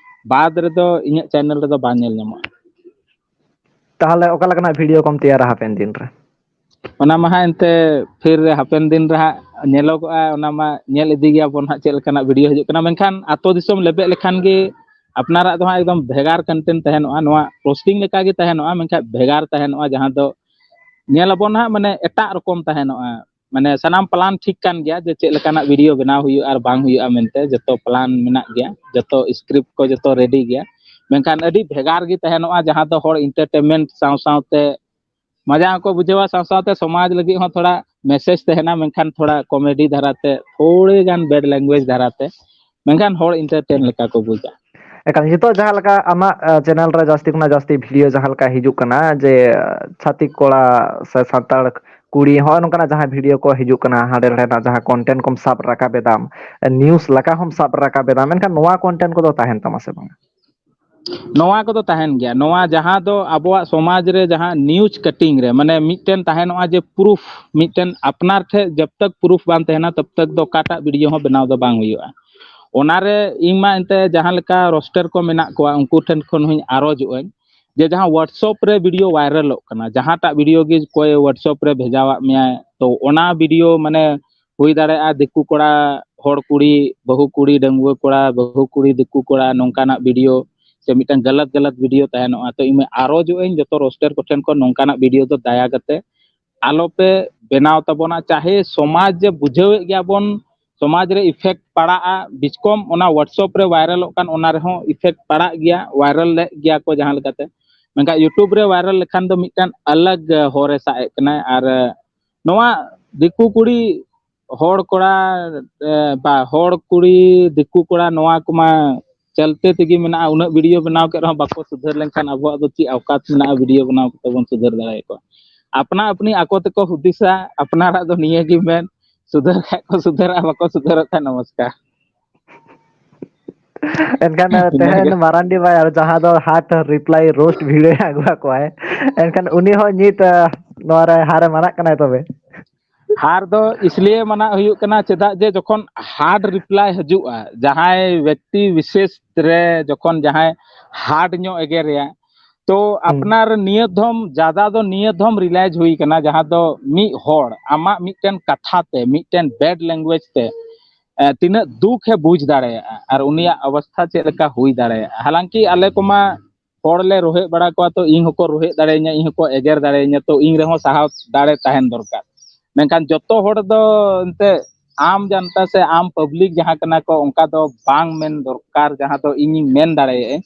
ᱵᱟᱫ ᱨᱮᱫᱚ ᱤᱧᱟᱹᱜ ᱪᱮᱱᱮᱞ ᱨᱮᱫᱚ ᱵᱟᱝ ᱧᱮᱞ ᱧᱟᱢᱚᱜᱼᱟ᱾ ᱛᱟᱦᱚᱞᱮ ᱚᱠᱟ ᱞᱮᱠᱟᱱᱟᱜ ᱵᱷᱤᱰᱤᱭᱳ ᱠᱚᱢ ᱛᱮᱭᱟᱨᱟ ᱦᱟᱯᱮᱱ ᱫᱤᱱ ᱨᱮ? ᱚᱱᱟ ᱢᱟ ᱦᱟᱸᱜ ᱮᱱᱛᱮ ᱯᱷᱤᱨ ᱦᱟᱯᱮᱱ ᱫᱤᱱ ᱨᱮ ᱦᱟᱸᱜ ᱧᱮᱞᱚᱜᱚᱜᱼᱟ, ᱚᱱᱟ ᱢᱟ ᱧᱮᱞ ᱤᱫᱤ ᱜᱮᱭᱟᱵᱚᱱ ᱦᱟᱸᱜ ᱪᱮᱫ ᱞᱮᱠᱟᱱᱟᱜ ᱵᱷᱤᱰᱤᱭᱳ ᱦᱤᱡᱩᱜ ᱠᱟᱱᱟ᱾ ᱢᱮᱱᱠᱷᱟᱱ ᱟᱛᱳ ᱫᱤᱥᱚᱢ ᱞᱮᱵᱮᱫ ᱞᱮᱠᱷᱟᱱ ᱜᱮ ᱟᱯᱱᱟᱨᱟᱜ ᱫᱚ ᱦᱟᱸᱜ ᱮᱠᱫᱚᱢ ᱵᱷᱮᱜᱟᱨ ᱠᱚᱱᱴᱮᱱᱴ ᱛᱟᱦᱮᱱᱚᱜᱼᱟ᱾ ᱱᱚᱣᱟ ᱨᱳᱥᱴᱤᱝ ᱞᱮᱠᱟ ᱜᱮ ᱛᱟᱦᱮᱱᱚᱜᱼᱟ, ᱢᱮᱱᱠᱷᱟᱱ ᱵᱷᱮᱜᱟᱨ ᱛᱟᱦᱮᱱᱚᱜᱼᱟ, ᱡᱟᱦᱟᱸ ᱫᱚ ᱧᱮᱞ ᱟᱵᱚᱱ ᱦᱟᱸᱜ ᱢᱟᱱᱮ ᱮᱴᱟᱜ ᱨᱚᱠᱚᱢ ᱛᱟᱦᱮᱱᱚᱜᱼᱟ᱾ ᱢᱟᱱᱮ ᱥᱟᱱᱟᱢ ᱯᱞᱟᱱ ᱴᱷᱤᱠ ᱠᱟᱱ ᱜᱮᱭᱟ ᱡᱮ ᱪᱮᱫ ᱞᱮᱠᱟᱱᱟᱜ ᱵᱷᱤᱰᱤᱭᱳ ᱵᱮᱱᱟᱣ ᱦᱩᱭᱩᱜᱼᱟ ᱟᱨ ᱵᱟᱝ ᱦᱩᱭᱩᱜᱼᱟ ᱢᱮᱱᱛᱮ, ᱡᱚᱛᱚ ᱯᱞᱟᱱ ᱢᱮᱱᱟᱜ ᱜᱮᱭᱟ, ᱡᱚᱛᱚ ᱥᱠᱨᱤᱯᱴ ᱠᱚ ᱡᱚᱛᱚ ᱨᱮᱰᱤ ᱜᱮᱭᱟ᱾ ᱢᱮᱱᱠᱷᱟᱱ ᱟᱹᱰᱤ ᱵᱷᱮᱜᱟᱨ ᱜᱮ ᱛᱟᱦᱮᱱᱚᱜᱼᱟ, ᱡᱟᱦᱟᱸ ᱫᱚ ᱦᱚᱲ ᱮᱱᱴᱟᱨᱴᱮᱱᱢᱮᱱᱴ ᱥᱟᱶ ᱥᱟᱶᱛᱮ ᱢᱟᱡᱟ ᱦᱚᱸᱠᱚ ᱵᱩᱡᱷᱟᱹᱣᱟ, ᱥᱟᱶ ᱥᱟᱶᱛᱮ ᱥᱚᱢᱟᱡᱽ ᱞᱟᱹᱜᱤᱫ ᱦᱚᱸ ᱛᱷᱚᱲᱟ ᱢᱮᱥᱮᱡᱽ ᱛᱟᱦᱮᱱᱟ, ᱢᱮᱱᱠᱷᱟᱱ ᱛᱷᱚᱲᱟ ᱠᱚᱢᱮᱰᱤ ᱫᱷᱟᱨᱟᱛᱮ, ᱛᱷᱚᱲᱤ ᱜᱟᱱ ᱵᱮᱰ ᱞᱮᱝᱜᱩᱭᱮᱡᱽ ᱫᱷᱟᱨᱟᱛᱮ, ᱢᱮᱱᱠᱷᱟᱱ ᱦᱚᱲ ᱮᱱᱴᱟᱨᱴᱮᱱ ᱞᱮᱠᱟ ᱠᱚ ᱵᱩᱡᱟ᱾ ᱮᱠᱟᱞ, ᱱᱤᱛᱚᱜ ᱡᱟᱦᱟᱸ ᱞᱮᱠᱟ ᱟᱢᱟᱜ ᱪᱮᱱᱮᱞ ᱨᱮ ᱡᱟᱹᱥᱛᱤ ᱠᱷᱚᱱᱟᱜ ᱡᱟᱹᱥᱛᱤ ᱵᱷᱤᱰᱤᱭᱳ ᱡᱟᱦᱟᱸ ᱞᱮᱠᱟ ᱦᱤᱡᱩᱜ ᱠᱟᱱᱟ ᱡᱮ ᱪᱷᱟᱹᱛᱤᱠ ᱠᱚᱲᱟ ᱥᱮ ᱥᱟᱱᱛᱟᱲ ᱠᱩᱲᱤ, ᱦᱚᱸᱜᱼᱚ ᱱᱚᱝᱠᱟᱱᱟᱜ ᱡᱟᱦᱟᱸ ᱵᱷᱤᱰᱤᱭᱳ ᱠᱚ ᱦᱤᱡᱩᱜ ᱠᱟᱱᱟ, ᱦᱟᱸᱰᱮ ᱱᱟᱰᱮᱱᱟᱜ ᱡᱟᱦᱟᱸ ᱠᱚᱱᱴᱮᱱᱴ ᱠᱚᱢ ᱥᱟᱵ ᱨᱟᱠᱟᱵ ᱮᱫᱟᱢ, ᱱᱤᱭᱩᱡᱽ ᱞᱮᱠᱟ ᱦᱚᱸᱢ ᱥᱟᱵ ᱨᱟᱠᱟᱵ ᱮᱫᱟ, ᱢᱮᱱᱠᱷᱟᱱ ᱱᱚᱣᱟ ᱠᱚᱱᱴᱮᱱᱴ ᱠᱚᱫᱚ ᱛᱟᱦᱮᱱ ᱛᱟᱢᱟ ᱥᱮ ᱵᱟᱝᱟ? ᱱᱚᱣᱟ ᱠᱚᱫᱚ ᱛᱟᱦᱮᱱ ᱜᱮᱭᱟ᱾ ᱱᱚᱣᱟ ᱡᱟᱦᱟᱸ ᱫᱚ ᱟᱵᱚᱣᱟᱜ ᱥᱚᱢᱟᱡᱽ ᱨᱮ ᱡᱟᱦᱟᱸ ᱱᱤᱭᱩᱡᱽ ᱠᱟᱴᱤᱝ ᱨᱮ, ᱢᱟᱱᱮ, ᱢᱤᱫᱴᱮᱱ ᱛᱟᱦᱮᱱᱚᱜᱼᱟ ᱡᱮ ᱯᱨᱩᱯᱷ, ᱢᱤᱫᱴᱮᱱ ᱟᱯᱱᱟᱨ ᱴᱷᱮᱱ ᱡᱟᱵ ᱛᱟᱠ ᱯᱨᱩᱯᱷ ᱵᱟᱝ ᱛᱟᱦᱮᱱᱟ, ᱛᱟᱵ ᱛᱟᱠ ᱫᱚ ᱚᱠᱟᱴᱟᱜ ᱵᱷᱤᱰᱤᱭᱳ ᱦᱚᱸ ᱵᱮᱱᱟᱣ ᱫᱚ ᱵᱟᱝ ᱦᱩᱭᱩᱜᱼᱟ᱾ ᱚᱱᱟᱨᱮ ᱤᱧ ᱢᱟ ᱮᱱᱛᱮ ᱡᱟᱦᱟᱸ ᱞᱮᱠᱟ ᱨᱳᱥᱴᱟᱨ ᱠᱚ ᱢᱮᱱᱟᱜ ᱠᱚᱣᱟ, ᱩᱱᱠᱩ ᱴᱷᱮᱱ ᱠᱷᱚᱱ ᱦᱚᱸᱧ ᱟᱨᱚᱡᱚᱜ ᱟᱹᱧ ᱡᱮ ᱡᱟᱦᱟᱸ WhatsApp ᱨᱮ ᱵᱷᱤᱰᱤᱭᱳ ᱵᱷᱟᱭᱨᱟᱞᱚᱜ ᱠᱟᱱᱟ, ᱡᱟᱦᱟᱸᱴᱟᱜ ᱵᱷᱤᱰᱤᱭᱳ ᱜᱮ ᱚᱠᱚᱭ WhatsApp ᱨᱮ ᱵᱷᱮᱡᱟᱣᱟᱜ ᱢᱮᱭᱟᱭ, ᱛᱚ ᱚᱱᱟ ᱵᱷᱤᱰᱤᱭᱳ, ᱢᱟᱱᱮ, ᱦᱩᱭ ᱫᱟᱲᱮᱭᱟᱜᱼᱟ ᱫᱤᱠᱩ ᱠᱚᱲᱟ, ᱦᱚᱲ ᱠᱩᱲᱤ, ᱵᱟᱹᱦᱩ ᱠᱩᱲᱤ, ᱰᱟᱺᱜᱩᱣᱟᱹ ᱠᱚᱲᱟ, ᱵᱟᱹᱦᱩ ᱠᱩᱲᱤ, ᱫᱤᱠᱩ ᱠᱚᱲᱟ, ᱱᱚᱝᱠᱟᱱᱟᱜ ᱵᱷᱤᱰᱤᱭᱳ ᱥᱮ ᱢᱤᱫᱴᱟᱝ ᱜᱟᱞᱟᱛ ᱜᱟᱞᱟᱛ ᱵᱷᱤᱰᱤᱭᱳ ᱛᱟᱦᱮᱱᱚᱜᱼᱟ᱾ ᱛᱚ ᱤᱧ ᱟᱨᱚᱡᱚᱜ ᱟᱹᱧ ᱡᱚᱛᱚ ᱨᱳᱥᱴᱟᱨ ᱠᱚᱴᱷᱮᱱ ᱠᱷᱚᱱ, ᱱᱚᱝᱠᱟᱱᱟᱜ ᱵᱷᱤᱰᱤᱭᱳ ᱫᱚ ᱫᱟᱭᱟ ᱠᱟᱛᱮ ᱟᱞᱚᱯᱮ ᱵᱮᱱᱟᱣ ᱛᱟᱵᱚᱱᱟ᱾ ᱪᱟᱦᱮ ᱥᱚᱢᱟᱡᱽ ᱨᱮ ᱵᱩᱡᱷᱟᱹᱣᱮᱫ ᱜᱮᱭᱟ ᱵᱚᱱ, ᱥᱚᱢᱟᱡᱽ ᱨᱮ ᱤᱯᱷᱮᱠᱴ ᱯᱟᱲᱟᱜᱼᱟ, ᱵᱤᱪᱠᱚᱢ ᱚᱱᱟ WhatsApp ᱨᱮ ᱵᱷᱟᱭᱨᱟᱞᱚᱜ ᱠᱟᱱ, ᱚᱱᱟ ᱨᱮᱦᱚᱸ ᱤᱯᱷᱮᱠᱴ ᱯᱟᱲᱟᱜ ᱜᱮᱭᱟ, ᱵᱷᱟᱭᱨᱟᱞ ᱞᱮᱫ ᱜᱮᱭᱟ ᱠᱚ ᱡᱟᱦᱟᱸ ᱞᱮᱠᱟᱛᱮ᱾ ᱢᱮᱱᱠᱷᱟᱱ YouTube ᱨᱮ ᱵᱷᱟᱭᱨᱟᱞ ᱞᱮᱠᱷᱟᱱ ᱫᱚ ᱢᱤᱫᱴᱟᱝ ᱟᱞᱟᱜᱽ ᱦᱚᱨᱮ ᱥᱟᱵ ᱮᱫ ᱠᱟᱱᱟᱭ᱾ ᱟᱨ ᱱᱚᱣᱟ ᱫᱤᱠᱩ ᱠᱩᱲᱤ, ᱦᱚᱲ ᱠᱚᱲᱟ, ᱮ, ᱵᱟ, ᱦᱚᱲ ᱠᱩᱲᱤ, ᱫᱤᱠᱩ ᱠᱚᱲᱟ, ᱱᱚᱣᱟ ᱠᱚᱢᱟ ᱪᱟᱞᱛᱮ ᱛᱮᱜᱮ ᱢᱮᱱᱟᱜᱼᱟ᱾ ᱩᱱᱟᱹᱜ ᱵᱷᱤᱰᱤᱭᱳ ᱵᱮᱱᱟᱣ ᱠᱮᱫ ᱨᱮᱦᱚᱸ ᱵᱟᱠᱚ ᱥᱩᱫᱷᱟᱹᱨ ᱞᱮᱱᱠᱷᱟᱱ ᱟᱵᱚᱣᱟᱜ ᱫᱚ ᱪᱮᱫ ᱟᱣᱠᱟᱛ ᱢᱮᱱᱟᱜᱼᱟ ᱵᱷᱤᱰᱤᱭᱳ ᱵᱮᱱᱟᱣ ᱠᱟᱛᱮ ᱵᱚᱱ ᱥᱩᱫᱷᱟᱹᱨ ᱫᱟᱲᱮᱭᱟᱠᱚᱣᱟ? ᱟᱯᱱᱟ ᱟᱯᱱᱤ ᱟᱠᱚ ᱛᱮᱠᱚ ᱦᱩᱫᱤᱥᱟ, ᱟᱯᱱᱟᱨᱟᱜ ᱫᱚ ᱱᱤᱭᱟᱹ ᱜᱮ ᱢᱮᱱ, ᱥᱩᱫᱷᱟᱹᱨ ᱠᱷᱟᱡ ᱠᱚ ᱥᱩᱫᱷᱟᱹᱨᱚᱜᱼᱟ, ᱵᱟᱠᱚ ᱥᱩᱫᱷᱟᱹᱨᱚᱜ ᱠᱷᱟᱡ ᱱᱚᱢᱚᱥᱠᱟᱨ᱾ ᱮᱱᱠᱷᱟᱱ ᱛᱮᱦᱮᱧ ᱢᱟᱨᱟᱱᱰᱤ ᱵᱟᱭ, ᱟᱨ ᱡᱟᱦᱟᱸ ᱫᱚ ᱦᱟᱴ ᱨᱤᱯᱞᱟᱭ ᱨᱳᱥᱴ ᱵᱷᱤᱰᱤᱭᱳ ᱟᱹᱜᱩ ᱟᱠᱚᱣᱟᱭ, ᱮᱱᱠᱷᱟᱱ ᱩᱱᱤ ᱦᱚᱸ ᱱᱤᱛ, ᱟ, ᱱᱚᱣᱟ ᱨᱮ ᱦᱟᱨ ᱮ ᱢᱟᱱᱟᱜ ᱠᱟᱱᱟᱭ ᱛᱚᱵᱮ? ᱦᱟᱨ ᱫᱚ ᱤᱥᱞᱤᱭᱮ ᱢᱟᱱᱟᱜ ᱦᱩᱭᱩᱜ ᱠᱟᱱᱟ, ᱪᱮᱫᱟᱜ ᱡᱮ ᱡᱚᱠᱷᱚᱱ ᱦᱟᱨᱰ ᱨᱤᱯᱞᱟᱭ ᱦᱤᱡᱩᱜᱼᱟ, ᱡᱟᱦᱟᱸᱭ ᱵᱮᱠᱛᱤ ᱵᱤᱥᱮᱥ ᱨᱮ ᱡᱚᱠᱷᱚᱱ ᱡᱟᱦᱟᱸᱭ ᱦᱟᱨᱰ ᱧᱚᱜ ᱮᱜᱮᱨᱮᱭᱟ, ᱛᱚ ᱟᱯᱱᱟᱨ ᱱᱤᱭᱟᱹ ᱫᱷᱚᱢ, ᱡᱟᱫᱟ ᱫᱚ ᱱᱤᱭᱟᱹ ᱫᱷᱚᱢ ᱨᱤᱞᱟᱭᱤᱡᱽ ᱦᱩᱭ ᱠᱟᱱᱟ, ᱡᱟᱦᱟᱸ ᱫᱚ ᱢᱤᱫ ᱦᱚᱲ ᱟᱢᱟᱜ ᱢᱤᱫᱴᱮᱱ ᱠᱟᱛᱷᱟ ᱛᱮ, ᱢᱤᱫᱴᱮᱱ ᱵᱮᱰ ᱞᱮᱝᱜᱩᱭᱮᱡᱽ ᱛᱮ, ᱮ, ᱛᱤᱱᱟᱹᱜ ᱫᱩᱠ ᱮ ᱵᱩᱡᱽ ᱫᱟᱲᱮᱭᱟᱜᱼᱟ ᱟᱨ ᱩᱱᱤᱭᱟᱜ ᱚᱵᱚᱥᱛᱷᱟ ᱪᱮᱫ ᱞᱮᱠᱟ ᱦᱩᱭ ᱫᱟᱲᱮᱭᱟᱜᱼᱟ᱾ ᱦᱟᱞᱟᱝᱠᱤ ᱟᱞᱮ ᱠᱚᱢᱟ ᱦᱚᱲ ᱞᱮ ᱨᱳᱦᱮᱫ ᱵᱟᱲᱟ ᱠᱚᱣᱟ, ᱛᱚ ᱤᱧ ᱦᱚᱸᱠᱚ ᱨᱳᱦᱮᱫ ᱫᱟᱲᱮᱭᱟᱹᱧᱟ, ᱤᱧ ᱦᱚᱸᱠᱚ ᱮᱜᱮᱨ ᱫᱟᱲᱮᱭᱟᱹᱧᱟ, ᱛᱚ ᱤᱧ ᱨᱮᱦᱚᱸ ᱥᱟᱦᱟᱣ ᱫᱟᱲᱮ ᱛᱟᱦᱮᱱ ᱫᱚᱨᱠᱟᱨ᱾ ᱢᱮᱱᱠᱷᱟᱱ ᱡᱚᱛᱚ ᱦᱚᱲ ᱫᱚ ᱮᱱᱛᱮ ᱟᱢ ᱡᱟᱱᱛᱟ ᱥᱮ ᱟᱢ ᱯᱟᱵᱽᱞᱤᱠ ᱡᱟᱦᱟᱸ ᱠᱟᱱᱟ ᱠᱚ, ᱚᱱᱠᱟ ᱫᱚ ᱵᱟᱝ ᱢᱮᱱ ᱫᱚᱨᱠᱟᱨ, ᱡᱟᱦᱟᱸ ᱫᱚ ᱤᱧᱤᱧ ᱢᱮᱱ ᱫᱟᱲᱮᱭᱟᱜᱼᱟᱹᱧ᱾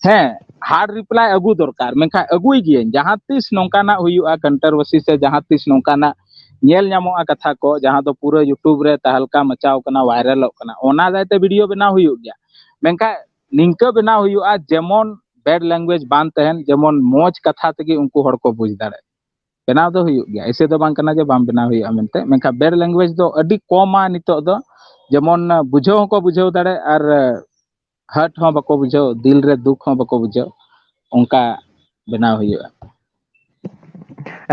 ᱦᱮᱸ, ᱦᱟᱨᱰ ᱨᱤᱯᱞᱟᱭ ᱟᱹᱜᱩ ᱫᱚᱨᱠᱟᱨ, ᱢᱮᱱᱠᱷᱟᱱ ᱟᱹᱜᱩᱭ ᱜᱤᱭᱟᱹᱧ᱾ ᱡᱟᱦᱟᱸ ᱛᱤᱥ ᱱᱚᱝᱠᱟᱱᱟᱜ ᱦᱩᱭᱩᱜᱼᱟ, ᱠᱚᱱᱴᱨᱳᱵᱷᱟᱨᱥᱤ ᱥᱮ ᱡᱟᱦᱟᱸ ᱛᱤᱥ ᱱᱚᱝᱠᱟᱱᱟᱜ ᱧᱮᱞ ᱧᱟᱢᱚᱜᱼᱟ ᱠᱟᱛᱷᱟ ᱠᱚ, ᱡᱟᱦᱟᱸ ᱫᱚ ᱯᱩᱨᱟᱹ YouTube ᱨᱮ ᱛᱟᱦᱞᱠᱟ ᱢᱟᱪᱟᱣ ᱠᱟᱱᱟ, ᱵᱷᱟᱭᱨᱟᱞᱚᱜ ᱠᱟᱱᱟ, ᱚᱱᱟ ᱫᱟᱨᱟᱭ ᱛᱮ ᱵᱷᱤᱰᱤᱭᱳ ᱵᱮᱱᱟᱣ ᱦᱩᱭᱩᱜ ᱜᱮᱭᱟ᱾ ᱢᱮᱱᱠᱷᱟᱱ ᱱᱤᱝᱠᱟᱹ ᱵᱮᱱᱟᱣ ᱦᱩᱭᱩᱜᱼᱟ ᱡᱮᱢᱚᱱ ᱵᱮᱰ ᱞᱮᱝᱜᱩᱭᱮᱡᱽ ᱵᱟᱝ ᱛᱟᱦᱮᱱ, ᱡᱮᱢᱚᱱ ᱢᱚᱡᱽ ᱠᱟᱛᱷᱟ ᱛᱮᱜᱮ ᱩᱱᱠᱩ ᱦᱚᱲ ᱠᱚ ᱵᱩᱡᱽ ᱫᱟᱲᱮᱜ᱾ ᱵᱮᱱᱟᱣ ᱫᱚ ᱦᱩᱭᱩᱜ ᱜᱮᱭᱟ, ᱮᱭᱥᱮ ᱫᱚ ᱵᱟᱝ ᱠᱟᱱᱟ ᱡᱮ ᱵᱟᱝ ᱵᱮᱱᱟᱣ ᱦᱩᱭᱩᱜᱼᱟ ᱢᱮᱱᱛᱮ᱾ ᱢᱮᱱᱠᱷᱟᱱ bad language ᱫᱚ ᱟᱹᱰᱤ ᱠᱚᱢᱟ ᱱᱤᱛᱚᱜ ᱫᱚ, ᱡᱮᱢᱚᱱ ᱵᱩᱡᱷᱟᱹᱣ ᱦᱚᱸᱠᱚ ᱵᱩᱡᱷᱟᱹᱣ ᱫᱟᱲᱮ ᱟᱨ hurt ᱦᱚᱸ ᱵᱟᱠᱚ ᱵᱩᱡᱷᱟᱹᱣ, ᱫᱤᱞ ᱨᱮ ᱫᱩᱠ ᱦᱚᱸ ᱵᱟᱠᱚ ᱵᱩᱡᱷᱟᱹᱣ, ᱚᱱᱠᱟ ᱵᱮᱱᱟᱣ ᱦᱩᱭᱩᱜᱼᱟ᱾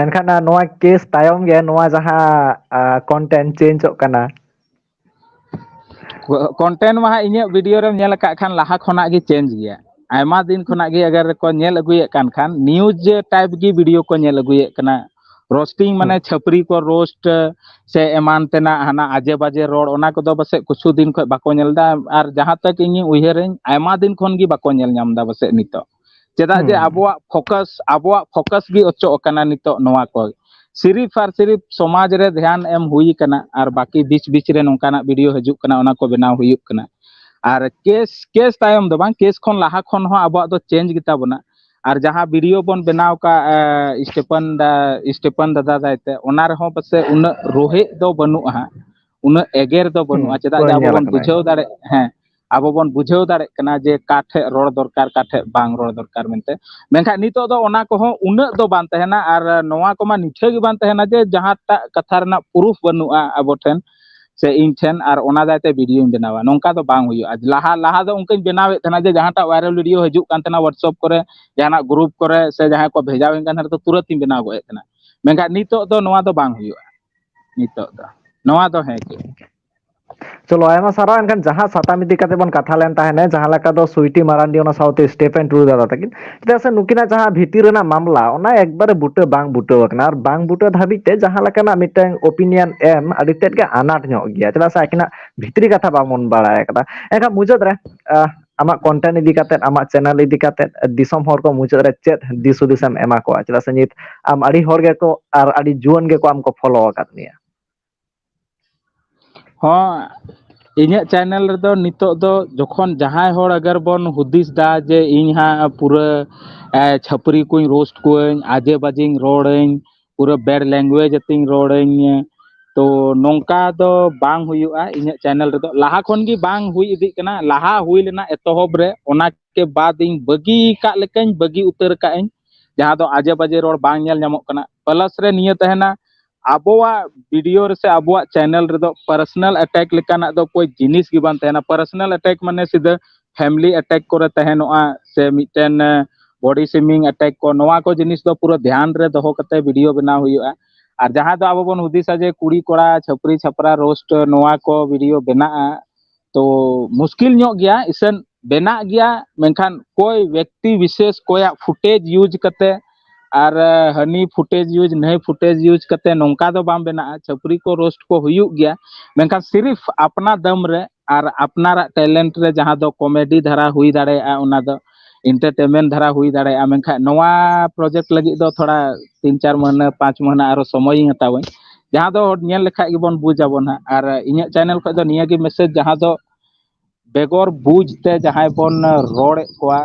ᱮᱱᱠᱷᱟᱱ ᱱᱚᱣᱟ ᱠᱮᱥ ᱛᱟᱭᱚᱢ ᱜᱮ ᱱᱚᱣᱟ ᱡᱟᱦᱟᱸ ᱠᱚᱱᱴᱮᱱᱴ ᱪᱮᱧᱡᱚᱜ ᱠᱟᱱᱟ? ᱠᱚᱱᱴᱮᱱᱴ ᱢᱟ ᱦᱟᱸᱜ ᱤᱧᱟᱹᱜ ᱵᱷᱤᱰᱤᱭᱳ ᱨᱮᱢ ᱧᱮᱞ ᱟᱠᱟᱫ ᱠᱷᱟᱱ ᱞᱟᱦᱟ ᱠᱷᱚᱱᱟᱜ ᱜᱮ ᱪᱮᱧᱡᱽ ᱜᱮᱭᱟ᱾ ᱟᱭᱢᱟ ᱫᱤᱱ ᱠᱷᱚᱱᱟᱜ ᱜᱮ ᱟᱜᱟᱨ ᱠᱚ ᱧᱮᱞ ᱟᱹᱜᱩᱭᱮᱫ ᱠᱟᱱ ᱠᱷᱟᱱ ᱱᱤᱭᱩᱡᱽ ᱴᱟᱭᱤᱯ ᱜᱮ ᱵᱷᱤᱰᱤᱭᱳ ᱠᱚ ᱧᱮᱞ ᱟᱹᱜᱩᱭᱮᱫ ᱠᱟᱱᱟ᱾ ᱨᱳᱥᱴᱤᱝ ᱢᱟᱱᱮ ᱪᱷᱟᱹᱯᱨᱤ ᱠᱚ ᱨᱳᱥᱴ ᱥᱮ ᱮᱢᱟᱱ ᱛᱮᱱᱟᱜ ᱦᱟᱱᱟ ᱟᱡᱮ ᱵᱟᱡᱮ ᱨᱚᱲ, ᱚᱱᱟ ᱠᱚᱫᱚ ᱯᱟᱥᱮᱡ ᱠᱤᱪᱷᱩ ᱫᱤᱱ ᱠᱷᱚᱱ ᱵᱟᱠᱚ ᱧᱮᱞ ᱮᱫᱟ᱾ ᱟᱨ ᱡᱟᱦᱟᱸ ᱛᱟᱠ ᱤᱧᱤᱧ ᱩᱭᱦᱟᱹᱨᱟᱹᱧ, ᱟᱭᱢᱟ ᱫᱤᱱ ᱠᱷᱚᱱ ᱜᱮ ᱵᱟᱠᱚ ᱧᱮᱞ ᱧᱟᱢ ᱮᱫᱟ ᱯᱟᱥᱮᱡ ᱱᱤᱛᱚᱜ᱾ ᱪᱮᱫᱟᱜ ᱡᱮ ᱟᱵᱚᱣᱟᱜ ᱯᱷᱳᱠᱟᱥ ᱟᱵᱚᱣᱟᱜ ᱯᱷᱳᱠᱟᱥ ᱜᱮ ᱚᱪᱚᱜ ᱟᱠᱟᱱᱟ ᱱᱤᱛᱚᱜ ᱱᱚᱣᱟ ᱠᱚ᱾ ᱥᱤᱨᱤᱯ ᱟᱨ ᱥᱤᱨᱤᱯ ᱥᱚᱢᱟᱡᱽ ᱨᱮ ᱫᱷᱮᱭᱟᱱ ᱮᱢ ᱦᱩᱭ ᱟᱠᱟᱱᱟ, ᱟᱨ ᱵᱟᱹᱠᱤ ᱵᱤᱪ ᱵᱤᱪ ᱨᱮ ᱱᱚᱝᱠᱟᱱᱟᱜ ᱵᱷᱤᱰᱤᱭᱳ ᱦᱤᱡᱩᱜ ᱠᱟᱱᱟ, ᱚᱱᱟ ᱠᱚ ᱵᱮᱱᱟᱣ ᱦᱩᱭᱩᱜ ᱠᱟᱱᱟ᱾ ᱟᱨ ᱠᱮᱥ ᱠᱮᱥ ᱛᱟᱭᱚᱢ ᱫᱚ ᱵᱟᱝ, ᱠᱮᱥ ᱠᱷᱚᱱ ᱞᱟᱦᱟ ᱠᱷᱚᱱ ᱦᱚᱸ ᱟᱵᱚᱣᱟᱜ ᱫᱚ ᱪᱮᱧᱡᱽ ᱜᱮᱛᱟ ᱵᱚᱱᱟ᱾ ᱟᱨ ᱡᱟᱦᱟᱸ ᱵᱷᱤᱰᱤᱭᱳ ᱵᱚᱱ ᱵᱮᱱᱟᱣ ᱠᱟᱜ ᱥᱴᱮᱯᱷᱟᱱ ᱫᱟ ᱥᱴᱮᱯᱷᱟᱱ ᱫᱟᱫᱟ ᱫᱟᱭᱛᱮ, ᱚᱱᱟ ᱨᱮᱦᱚᱸ ᱯᱟᱥᱮᱡ ᱩᱱᱟᱹᱜ ᱨᱳᱦᱮᱫ ᱫᱚ ᱵᱟᱹᱱᱩᱜᱼᱟ ᱦᱟᱸᱜ, ᱩᱱᱟᱹᱜ ᱮᱜᱮᱨ ᱫᱚ ᱵᱟᱹᱱᱩᱜᱼᱟ᱾ ᱪᱮᱫᱟᱜ ᱡᱮ ᱟᱵᱚ ᱵᱚᱱ ᱵᱩᱡᱷᱟᱹᱣ ᱫᱟᱲᱮᱭᱟᱜ, ᱦᱮᱸ, ᱟᱵᱚ ᱵᱚᱱ ᱵᱩᱡᱷᱟᱹᱣ ᱫᱟᱲᱮᱭᱟᱜ ᱠᱟᱱᱟ ᱡᱮ ᱚᱠᱟ ᱴᱷᱮᱡ ᱨᱚᱲ ᱫᱚᱨᱠᱟᱨ, ᱚᱠᱟ ᱴᱷᱮᱡ ᱵᱟᱝ ᱨᱚᱲ ᱫᱚᱨᱠᱟᱨ ᱢᱮᱱᱛᱮ᱾ ᱢᱮᱱᱠᱷᱟᱱ ᱱᱤᱛᱚᱜ ᱫᱚ ᱚᱱᱟ ᱠᱚᱦᱚᱸ ᱩᱱᱟᱹᱜ ᱫᱚ ᱵᱟᱝ ᱛᱟᱦᱮᱱᱟ, ᱟᱨ ᱱᱚᱣᱟ ᱠᱚᱢᱟ ᱱᱤᱴᱷᱟᱹ ᱜᱮ ᱵᱟᱝ ᱛᱟᱦᱮᱱᱟ ᱡᱮ ᱡᱟᱦᱟᱸᱴᱟᱜ ᱠᱟᱛᱷᱟ ᱨᱮᱱᱟᱜ ᱯᱨᱩᱯᱷ ᱵᱟᱹᱱᱩᱜᱼᱟ ᱟᱵᱚ ᱴᱷᱮᱱ ᱥᱮ ᱤᱧ ᱴᱷᱮᱱ, ᱟᱨ ᱚᱱᱟ ᱫᱟᱭᱛᱮ ᱵᱷᱤᱰᱤᱭᱳᱧ ᱵᱮᱱᱟᱣᱟ, ᱱᱚᱝᱠᱟ ᱫᱚ ᱵᱟᱝ ᱦᱩᱭᱩᱜᱼᱟ᱾ ᱞᱟᱦᱟ ᱞᱟᱦᱟ ᱫᱚ ᱚᱱᱠᱟᱧ ᱵᱮᱱᱟᱣᱮᱫ ᱛᱟᱦᱮᱱᱟ ᱡᱮ ᱡᱟᱦᱟᱸᱴᱟᱜ ᱵᱷᱟᱭᱨᱟᱞ ᱵᱷᱤᱰᱤᱭᱳ ᱦᱤᱡᱩᱜ ᱠᱟᱱ ᱛᱟᱦᱮᱱᱟ WhatsApp ᱠᱚᱨᱮ, ᱡᱟᱦᱟᱱᱟᱜ ᱜᱨᱩᱯ ᱠᱚᱨᱮ ᱥᱮ ᱡᱟᱦᱟᱸᱭ ᱠᱚ ᱵᱷᱮᱡᱟᱣᱟᱹᱧ ᱠᱟᱱ ᱛᱟᱦᱮᱱᱟ, ᱛᱚ ᱛᱩᱨᱟᱹᱛ ᱤᱧ ᱵᱮᱱᱟᱣ ᱜᱚᱫ ᱮᱫ ᱛᱟᱦᱮᱱᱟ᱾ ᱢᱮᱱᱠᱷᱟᱱ ᱱᱤᱛᱚᱜ ᱫᱚ ᱱᱚᱣᱟ ᱫᱚ ᱵᱟᱝ ᱦᱩᱭᱩᱜᱼᱟ᱾ ᱱᱤᱛᱚᱜ ᱫᱚ ᱱᱚᱣᱟ ᱫᱚ ᱦᱮᱸ ᱜᱮ᱾ ᱪᱚᱞᱚ, ᱟᱭᱢᱟ ᱥᱟᱨᱦᱟᱣ᱾ ᱮᱱᱠᱷᱟᱱ ᱡᱟᱦᱟᱸ ᱥᱟᱛᱟᱢ ᱤᱫᱤ ᱠᱟᱛᱮ ᱵᱚᱱ ᱠᱟᱛᱷᱟ ᱞᱮᱱ ᱛᱟᱦᱮᱱᱟ, ᱡᱟᱦᱟᱸ ᱞᱮᱠᱟ ᱫᱚ ᱥᱩᱭᱴᱤ ᱢᱟᱨᱟᱱᱰᱤ ᱚᱱᱟ ᱥᱟᱶᱛᱮ ᱥᱴᱮᱯᱷᱮᱱ ᱴᱩᱰᱩ ᱫᱟᱫᱟ ᱛᱟᱹᱠᱤᱱ, ᱪᱮᱫᱟᱜ ᱥᱮ ᱱᱩᱠᱤᱱᱟᱜ ᱡᱟᱦᱟᱸ ᱵᱷᱤᱛᱤᱨ ᱨᱮᱱᱟᱜ ᱢᱟᱢᱞᱟ, ᱚᱱᱟ ᱮᱠᱵᱟᱨᱮ ᱵᱩᱴᱟᱹ ᱵᱟᱝ ᱵᱩᱴᱟᱹ ᱟᱠᱟᱱᱟ, ᱟᱨ ᱵᱟᱝ ᱵᱩᱴᱟᱹ ᱫᱷᱟᱹᱵᱤᱡ ᱛᱮ ᱡᱟᱦᱟᱸ ᱞᱮᱠᱟᱱᱟᱜ ᱢᱤᱫᱴᱟᱝ ᱳᱯᱤᱱᱤᱭᱚᱱ ᱮᱢ ᱟᱹᱰᱤ ᱛᱮᱫ ᱜᱮ ᱟᱱᱟᱴ ᱧᱚᱜ ᱜᱮᱭᱟ᱾ ᱪᱮᱫᱟᱜ ᱥᱮ ᱟᱹᱠᱤᱱᱟᱜ ᱵᱷᱤᱛᱨᱤ ᱠᱟᱛᱷᱟ ᱵᱟᱝᱵᱚᱱ ᱵᱟᱲᱟᱭ ᱟᱠᱟᱫᱟ᱾ ᱮᱱᱠᱷᱟᱱ ᱢᱩᱪᱟᱹᱫ ᱨᱮ, ᱟᱦ, ᱟᱢᱟᱜ ᱠᱚᱱᱴᱮᱱᱴ ᱤᱫᱤ ᱠᱟᱛᱮ, ᱟᱢᱟᱜ ᱪᱮᱱᱮᱞ ᱤᱫᱤ ᱠᱟᱛᱮ ᱫᱤᱥᱚᱢ ᱦᱚᱲ ᱠᱚ ᱢᱩᱪᱟᱹᱫ ᱨᱮ ᱪᱮᱫ ᱫᱤᱥ ᱦᱩᱫᱤᱥ ᱮᱢ ᱮᱢᱟ ᱠᱚᱣᱟ? ᱪᱮᱫᱟᱜ ᱥᱮ ᱱᱤᱛ ᱟᱢ ᱟᱹᱰᱤ ᱦᱚᱲ ᱜᱮᱠᱚ ᱟᱨ ᱟᱹᱰᱤ ᱡᱩᱣᱟᱹᱱ ᱜᱮᱠᱚ ᱟᱢ ᱠᱚ ᱯᱷᱚᱞᱳ ᱟᱠᱟᱫ ᱢᱮᱭᱟ᱾ ᱦᱚᱸ, ᱤᱧᱟᱹᱜ ᱪᱮᱱᱮᱞ ᱨᱮᱫᱚ ᱱᱤᱛᱚᱜ ᱫᱚ ᱡᱚᱠᱷᱚᱱ ᱡᱟᱦᱟᱸᱭ ᱦᱚᱲ ᱟᱜᱟᱨ ᱵᱚᱱ ᱦᱩᱫᱤᱥ ᱫᱟ ᱡᱮ ᱤᱧ ᱦᱟᱸᱜ ᱯᱩᱨᱟᱹ, ᱮ, ᱪᱷᱟᱹᱯᱨᱤ ᱠᱚᱧ ᱨᱳᱥᱴ ᱠᱚᱣᱟᱹᱧ, ᱟᱡᱮ ᱵᱟᱡᱮᱧ ᱨᱚᱲᱟᱹᱧ, ᱯᱩᱨᱟᱹ ᱵᱮᱰ ᱞᱮᱝᱜᱩᱭᱮᱡᱽ ᱟᱛᱮᱧ ᱨᱚᱲᱟᱹᱧ, ᱛᱚ ᱱᱚᱝᱠᱟ ᱫᱚ ᱵᱟᱝ ᱦᱩᱭᱩᱜᱼᱟ ᱤᱧᱟᱹᱜ ᱪᱮᱱᱮᱞ ᱨᱮᱫᱚ᱾ ᱞᱟᱦᱟ ᱠᱷᱚᱱ ᱜᱮ ᱵᱟᱝ ᱦᱩᱭ ᱤᱫᱤᱜ ᱠᱟᱱᱟ, ᱞᱟᱦᱟ ᱦᱩᱭ ᱞᱮᱱᱟ ᱮᱛᱚᱦᱚᱵ ᱨᱮ, ᱚᱱᱟ ᱠᱮ ᱵᱟᱫ ᱤᱧ ᱵᱟᱹᱜᱤ ᱠᱟᱜ ᱞᱮᱠᱟᱧ ᱵᱟᱹᱜᱤ ᱩᱛᱟᱹᱨ ᱠᱟᱜ ᱟᱹᱧ᱾ ᱡᱟᱦᱟᱸ ᱫᱚ ᱟᱡᱮ ᱵᱟᱡᱮ ᱨᱚᱲ ᱵᱟᱝ ᱧᱮᱞ ᱧᱟᱢᱚᱜ ᱠᱟᱱᱟ᱾ ᱯᱞᱟᱥ ᱨᱮ ᱱᱤᱭᱟᱹ ᱛᱟᱦᱮᱱᱟ, ᱟᱵᱚᱣᱟᱜ ᱵᱷᱤᱰᱤᱭᱳ ᱨᱮ ᱥᱮ ᱟᱵᱚᱣᱟᱜ ᱪᱮᱱᱮᱞ ᱨᱮᱫᱚ ᱯᱟᱨᱥᱚᱱᱟᱞ ᱮᱴᱮᱠ ᱞᱮᱠᱟᱱᱟᱜ ᱫᱚ ᱠᱳᱭ ᱡᱤᱱᱤᱥ ᱜᱮ ᱵᱟᱝ ᱛᱟᱦᱮᱱᱟ᱾ ᱯᱟᱨᱥᱚᱱᱟᱞ ᱮᱴᱮᱠ ᱢᱟᱱᱮ ᱥᱤᱫᱷᱟᱹ ᱯᱷᱮᱢᱤᱞᱤ ᱮᱴᱮᱠ ᱠᱚᱨᱮ ᱛᱟᱦᱮᱱᱚᱜᱼᱟ, ᱥᱮ ᱢᱤᱫᱴᱮᱱ ᱵᱚᱰᱤ ᱥᱮᱢᱤᱝ ᱮᱴᱮᱠ ᱠᱚ, ᱱᱚᱣᱟ ᱠᱚ ᱡᱤᱱᱤᱥ ᱫᱚ ᱯᱩᱨᱟᱹ ᱫᱷᱮᱭᱟᱱ ᱨᱮ ᱫᱚᱦᱚ ᱠᱟᱛᱮ ᱵᱷᱤᱰᱤᱭᱳ ᱵᱮᱱᱟᱣ ᱦᱩᱭᱩᱜᱼᱟ᱾ ᱟᱨ ᱡᱟᱦᱟᱸ ᱫᱚ ᱟᱵᱚ ᱵᱚᱱ ᱦᱩᱫᱤᱥᱟ ᱡᱮ ᱠᱩᱲᱤ ᱠᱚᱲᱟ ᱪᱷᱟᱹᱯᱨᱤ ᱪᱷᱟᱯᱨᱟ ᱨᱳᱥᱴ ᱱᱚᱣᱟ ᱠᱚ ᱵᱷᱤᱰᱤᱭᱳ ᱵᱮᱱᱟᱜᱼᱟ, ᱛᱚ ᱢᱩᱥᱠᱤᱞ ᱧᱚᱜ ᱜᱮᱭᱟ, ᱤᱥᱟᱹᱱ ᱵᱮᱱᱟᱜ ᱜᱮᱭᱟ, ᱢᱮᱱᱠᱷᱟᱱ ᱠᱚᱭ ᱵᱮᱠᱛᱤ ᱵᱤᱥᱮᱥ ᱠᱚᱭᱟᱜ ᱯᱷᱩᱴᱮᱡᱽ ᱤᱭᱩᱡᱽ ᱠᱟᱛᱮ ᱟᱨ ᱦᱟᱹᱱᱤ ᱯᱷᱩᱴᱮᱡᱽ ᱤᱭᱩᱡᱽ, ᱱᱟᱹᱭ ᱯᱷᱩᱴᱮᱡᱽ ᱤᱭᱩᱡᱽ ᱠᱟᱛᱮ ᱱᱚᱝᱠᱟ ᱫᱚ ᱵᱟᱝ ᱵᱮᱱᱟᱜᱼᱟ᱾ ᱪᱷᱟᱹᱯᱨᱤ ᱠᱚ ᱨᱳᱥᱴ ᱠᱚ ᱦᱩᱭᱩᱜ ᱜᱮᱭᱟ, ᱢᱮᱱᱠᱷᱟᱱ ᱥᱤᱨᱤᱯ ᱟᱯᱱᱟ ᱫᱟᱢ ᱨᱮ ᱟᱨ ᱟᱯᱱᱟᱨᱟᱜ ᱴᱮᱞᱮᱱᱴ ᱨᱮ ᱡᱟᱦᱟᱸ ᱫᱚ ᱠᱚᱢᱮᱰᱤ ᱫᱷᱟᱨᱟ ᱦᱩᱭ ᱫᱟᱲᱮᱭᱟᱜᱼᱟ, ᱚᱱᱟ ᱫᱚ ᱮᱱᱴᱟᱨᱴᱮᱱᱢᱮᱱᱴ ᱫᱷᱟᱨᱟ ᱦᱩᱭ ᱫᱟᱲᱮᱭᱟᱜᱼᱟ᱾ ᱢᱮᱱᱠᱷᱟᱱ ᱱᱚᱣᱟ ᱯᱨᱚᱡᱮᱠᱴ ᱞᱟᱹᱜᱤᱫ ᱫᱚ ᱛᱷᱚᱲᱟ ᱛᱤᱱ ᱪᱟᱨ ᱢᱟᱹᱦᱱᱟᱹ, ᱯᱟᱸᱪ ᱢᱟᱹᱦᱱᱟᱹ ᱟᱨᱚ ᱥᱚᱢᱚᱭᱤᱧ ᱦᱟᱛᱟᱣᱟᱹᱧ, ᱡᱟᱦᱟᱸ ᱫᱚ ᱧᱮᱞ ᱞᱮᱠᱷᱟᱡ ᱜᱮᱵᱚᱱ ᱵᱩᱡᱽ ᱟᱵᱚᱱ ᱦᱟᱸᱜ᱾ ᱟᱨ ᱤᱧᱟᱹᱜ ᱪᱮᱱᱮᱞ ᱠᱷᱚᱡ ᱫᱚ ᱱᱤᱭᱟᱹ ᱜᱮ ᱢᱮᱥᱮᱡᱽ, ᱡᱟᱦᱟᱸ ᱫᱚ ᱵᱮᱜᱚᱨ ᱵᱩᱡᱽ ᱛᱮ ᱡᱟᱦᱟᱸᱭ ᱵᱚᱱ ᱨᱚᱲᱮᱫ ᱠᱚᱣᱟ,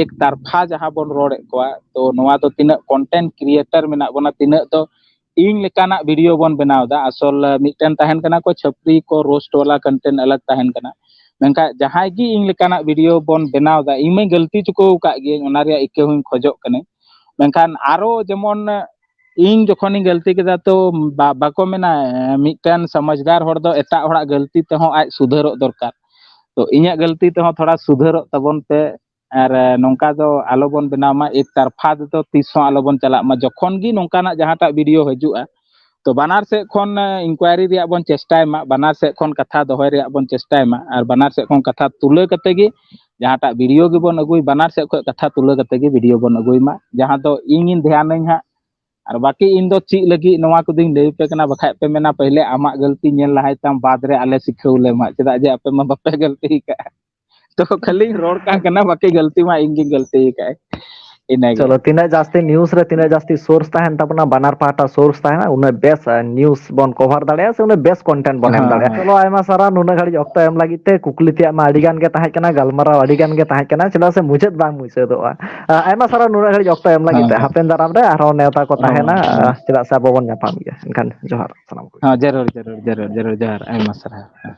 ᱮᱠ ᱛᱟᱨᱯᱷᱟ ᱡᱟᱦᱟᱸ ᱵᱚᱱ ᱨᱚᱲᱮᱫ ᱠᱚᱣᱟ, ᱛᱚ ᱱᱚᱣᱟ ᱫᱚ ᱛᱤᱱᱟᱹᱜ ᱠᱚᱱᱴᱮᱱᱴ ᱠᱨᱤᱭᱮᱴᱟᱨ ᱢᱮᱱᱟᱜ ᱵᱚᱱᱟ, ᱛᱤᱱᱟᱹᱜ ᱫᱚ ᱤᱧ ᱞᱮᱠᱟᱱᱟᱜ ᱵᱷᱤᱰᱤᱭᱳ ᱵᱚᱱ ᱵᱮᱱᱟᱣ ᱮᱫᱟ᱾ ᱟᱥᱚᱞ ᱢᱤᱫᱴᱮᱱ ᱛᱟᱦᱮᱱ ᱠᱟᱱᱟ ᱠᱚ ᱪᱷᱟᱹᱯᱨᱤ ᱠᱚ ᱨᱳᱥᱴ ᱣᱟᱞᱟ ᱠᱚᱱᱴᱮᱱᱴ ᱟᱞᱟᱜᱽ ᱛᱟᱦᱮᱱ ᱠᱟᱱᱟ, ᱢᱮᱱᱠᱷᱟᱱ ᱡᱟᱦᱟᱸᱭ ᱜᱮ ᱤᱧ ᱞᱮᱠᱟᱱᱟᱜ ᱵᱷᱤᱰᱤᱭᱳ ᱵᱚᱱ ᱵᱮᱱᱟᱣ ᱮᱫᱟ, ᱤᱧ ᱢᱟᱧ ᱜᱟᱹᱞᱛᱤ ᱪᱩᱠᱟᱹᱣ ᱟᱠᱟᱫ ᱜᱤᱭᱟᱹᱧ, ᱚᱱᱟ ᱨᱮᱭᱟᱜ ᱤᱠᱟᱹ ᱦᱚᱸᱧ ᱠᱷᱚᱡᱚᱜ ᱠᱟᱹᱱᱟᱹᱧ᱾ ᱢᱮᱱᱠᱷᱟᱱ ᱟᱨᱚ ᱡᱮᱢᱚᱱ ᱤᱧ ᱡᱚᱠᱷᱚᱱᱤᱧ ᱜᱟᱹᱞᱛᱤ ᱠᱮᱫᱟ, ᱛᱚ ᱵᱟ-, ᱵᱟᱠᱚ ᱢᱮᱱᱟ, ᱢᱤᱫᱴᱮᱱ ᱥᱚᱢᱟᱡᱽᱫᱟᱨ ᱦᱚᱲ ᱫᱚ ᱮᱴᱟᱜ ᱦᱚᱲᱟᱜ ᱜᱟᱹᱞᱛᱤ ᱛᱮᱦᱚᱸ ᱟᱡ ᱥᱩᱫᱷᱟᱹᱨᱚᱜ ᱫᱚᱨᱠᱟᱨ᱾ ᱛᱚ ᱤᱧᱟᱹᱜ ᱜᱟᱹᱞᱛᱤ ᱛᱮᱦᱚᱸ ᱛᱷᱚᱲᱟ ᱥᱩᱫᱷᱟᱹᱨᱚᱜ ᱛᱟᱵᱚᱱ ᱯᱮ, ᱟᱨ ᱱᱚᱝᱠᱟ ᱫᱚ ᱟᱞᱚ ᱵᱚᱱ ᱵᱮᱱᱟᱣ ᱢᱟ᱾ ᱮᱠ ᱛᱟᱨᱯᱷᱟ ᱛᱮᱫᱚ ᱛᱤᱥ ᱦᱚᱸ ᱟᱞᱚ ᱵᱚᱱ ᱪᱟᱞᱟᱜ ᱢᱟ᱾ ᱡᱚᱠᱷᱚᱱ ᱜᱮ ᱱᱚᱝᱠᱟᱱᱟᱜ ᱡᱟᱦᱟᱸᱴᱟᱜ ᱵᱷᱤᱰᱤᱭᱳ ᱦᱤᱡᱩᱜᱼᱟ, ᱛᱚ ᱵᱟᱱᱟᱨ ᱥᱮᱫ ᱠᱷᱚᱱ ᱤᱱᱠᱣᱟᱭᱨᱤ ᱨᱮᱭᱟᱜ ᱵᱚᱱ ᱪᱮᱥᱴᱟᱭ ᱢᱟ, ᱵᱟᱱᱟᱨ ᱥᱮᱫ ᱠᱷᱚᱱ ᱠᱟᱛᱷᱟ ᱫᱚᱦᱚᱭ ᱨᱮᱭᱟᱜ ᱵᱚᱱ ᱪᱮᱥᱴᱟᱭ ᱢᱟ, ᱟᱨ ᱵᱟᱱᱟᱨ ᱥᱮᱫ ᱠᱷᱚᱱ ᱠᱟᱛᱷᱟ ᱛᱩᱞᱟᱹ ᱠᱟᱛᱮ ᱜᱮ ᱡᱟᱦᱟᱸᱴᱟᱜ ᱵᱷᱤᱰᱤᱭᱳ ᱜᱮᱵᱚᱱ ᱟᱹᱜᱩᱭ, ᱵᱟᱱᱟᱨ ᱥᱮᱫ ᱠᱷᱚᱱ ᱠᱟᱛᱷᱟ ᱛᱩᱞᱟᱹ ᱠᱟᱛᱮ ᱜᱮ ᱵᱷᱤᱰᱤᱭᱳ ᱵᱚᱱ ᱟᱹᱜᱩᱭ ᱢᱟ, ᱡᱟᱦᱟᱸ ᱫᱚ ᱤᱧᱤᱧ ᱫᱷᱮᱭᱟᱱᱟᱹᱧ ᱦᱟᱸᱜ᱾ ᱟᱨ ᱵᱟᱹᱠᱤ ᱤᱧ ᱫᱚ ᱪᱮᱫ ᱞᱟᱹᱜᱤᱫ ᱱᱚᱣᱟ ᱠᱚᱫᱚᱧ ᱞᱟᱹᱭ ᱟᱯᱮ ᱠᱟᱱᱟ, ᱵᱟᱠᱷᱟᱡ ᱯᱮ ᱢᱮᱱᱟ ᱯᱟᱹᱦᱞᱮ ᱟᱢᱟᱜ ᱜᱟᱹᱞᱛᱤ ᱧᱮᱞ ᱞᱟᱦᱟᱭ ᱛᱟᱢ, ᱵᱟᱫ ᱨᱮ ᱟᱞᱮ ᱥᱤᱠᱷᱟᱹᱣ ᱞᱮ ᱮᱢᱟ, ᱪᱮᱫᱟᱜ ᱡᱮ ᱟᱯᱮ ᱢᱟ ᱵᱟᱯᱮ ᱜᱟᱹᱞᱛᱤ ᱟᱠᱟᱫᱼᱟ᱾ ᱛᱚ ᱠᱷᱟᱹᱞᱤᱧ ᱨᱚᱲ ᱠᱟᱜ ᱠᱟᱱᱟ, ᱵᱟᱹᱠᱤ ᱜᱟᱹᱞᱛᱤ ᱢᱟ ᱤᱧ ᱜᱤᱧ ᱜᱟᱹᱞᱛᱤ ᱟᱠᱟᱫ᱾ ᱤᱱᱟᱹᱜᱮ᱾ ᱪᱚᱞᱚ, ᱛᱤᱱᱟᱹᱜ ᱡᱟᱹᱥᱛᱤ ᱱᱤᱭᱩᱡᱽ ᱨᱮ ᱛᱤᱱᱟᱹᱜ ᱡᱟᱹᱥᱛᱤ ᱥᱳᱨᱥ ᱛᱟᱦᱮᱱ ᱛᱟᱵᱚᱱᱟ, ᱵᱟᱱᱟᱨ ᱯᱟᱦᱴᱟ ᱥᱳᱨᱥ ᱛᱟᱦᱮᱱᱟ, ᱩᱱᱟᱹᱜ ᱵᱮᱥ, ᱟ, ᱱᱤᱭᱩᱡᱽ ᱵᱚᱱ ᱠᱚᱵᱷᱟᱨ ᱫᱟᱲᱮᱭᱟᱜᱼᱟ, ᱥᱮ ᱩᱱᱟᱹᱜ ᱵᱮᱥ ᱠᱚᱱᱴᱮᱱᱴ ᱵᱚᱱ ᱮᱢ ᱦᱮᱸ, ᱫᱟᱲᱮᱭᱟᱜᱼᱟ᱾ ᱦᱮᱸ᱾ ᱪᱚᱞᱚ, ᱟᱭᱢᱟ ᱥᱟᱨᱦᱟᱣ᱾ ᱱᱩᱱᱟᱹᱜ ᱜᱷᱟᱹᱲᱤᱡ ᱚᱠᱛᱚ ᱮᱢ ᱞᱟᱹᱜᱤᱫ ᱛᱮ, ᱠᱩᱠᱞᱤ ᱛᱮᱭᱟᱜ ᱢᱟ ᱟᱹᱰᱤ ᱜᱟᱱ ᱜᱮ ᱛᱟᱦᱮᱸ ᱠᱟᱱᱟ, ᱜᱟᱞᱢᱟᱨᱟᱣ ᱟᱹᱰᱤ ᱜᱟᱱ ᱜᱮ ᱛᱟᱦᱮᱸ ᱠᱟᱱᱟ, ᱪᱮᱫᱟᱜ ᱥᱮ ᱢᱩᱪᱟᱹᱫ ᱵᱟᱝ ᱢᱩᱪᱟᱹᱫᱚᱜᱼᱟ᱾ ᱟ, ᱟᱭᱢᱟ ᱥᱟᱨᱦᱟᱣ ᱱᱩᱱᱟᱹᱜ ᱜᱷᱟᱹᱲᱤᱡ ᱚᱠᱛᱚ ᱮᱢ ᱞᱟᱹᱜᱤᱫ ᱦᱮᱸ, ᱛᱮ᱾ ᱦᱮᱸ᱾ ᱦᱟᱯᱮᱱ ᱫᱟᱨᱟᱢ ᱨᱮ ᱟᱨᱦᱚᱸ ᱱᱮᱣᱛᱟ ᱠᱚ ᱦᱮᱸ, ᱛᱟᱦᱮᱱᱟ, ᱦᱮᱸ᱾ ᱟ, ᱪᱮᱫᱟᱜ ᱥᱮ ᱟᱵᱚ ᱵᱚᱱ ᱧᱟᱯᱟᱢ ᱜᱮᱭᱟ᱾ ᱮᱱᱠᱷᱟᱱ ᱡᱚᱦᱟᱨ ᱥᱟᱱᱟᱢ ᱠᱚᱜᱮ᱾ ᱦᱮᱸ, ᱡᱟᱹᱨᱩᱲ, ᱡᱟᱹᱨᱩᱲ, ᱡᱟᱹᱨᱩᱲ, ᱡᱟᱹᱨᱩᱲ, ᱡᱚᱦᱟᱨ, ᱟᱭᱢᱟ ᱥᱟᱨᱦᱟᱣ᱾ ᱦᱮᱸ᱾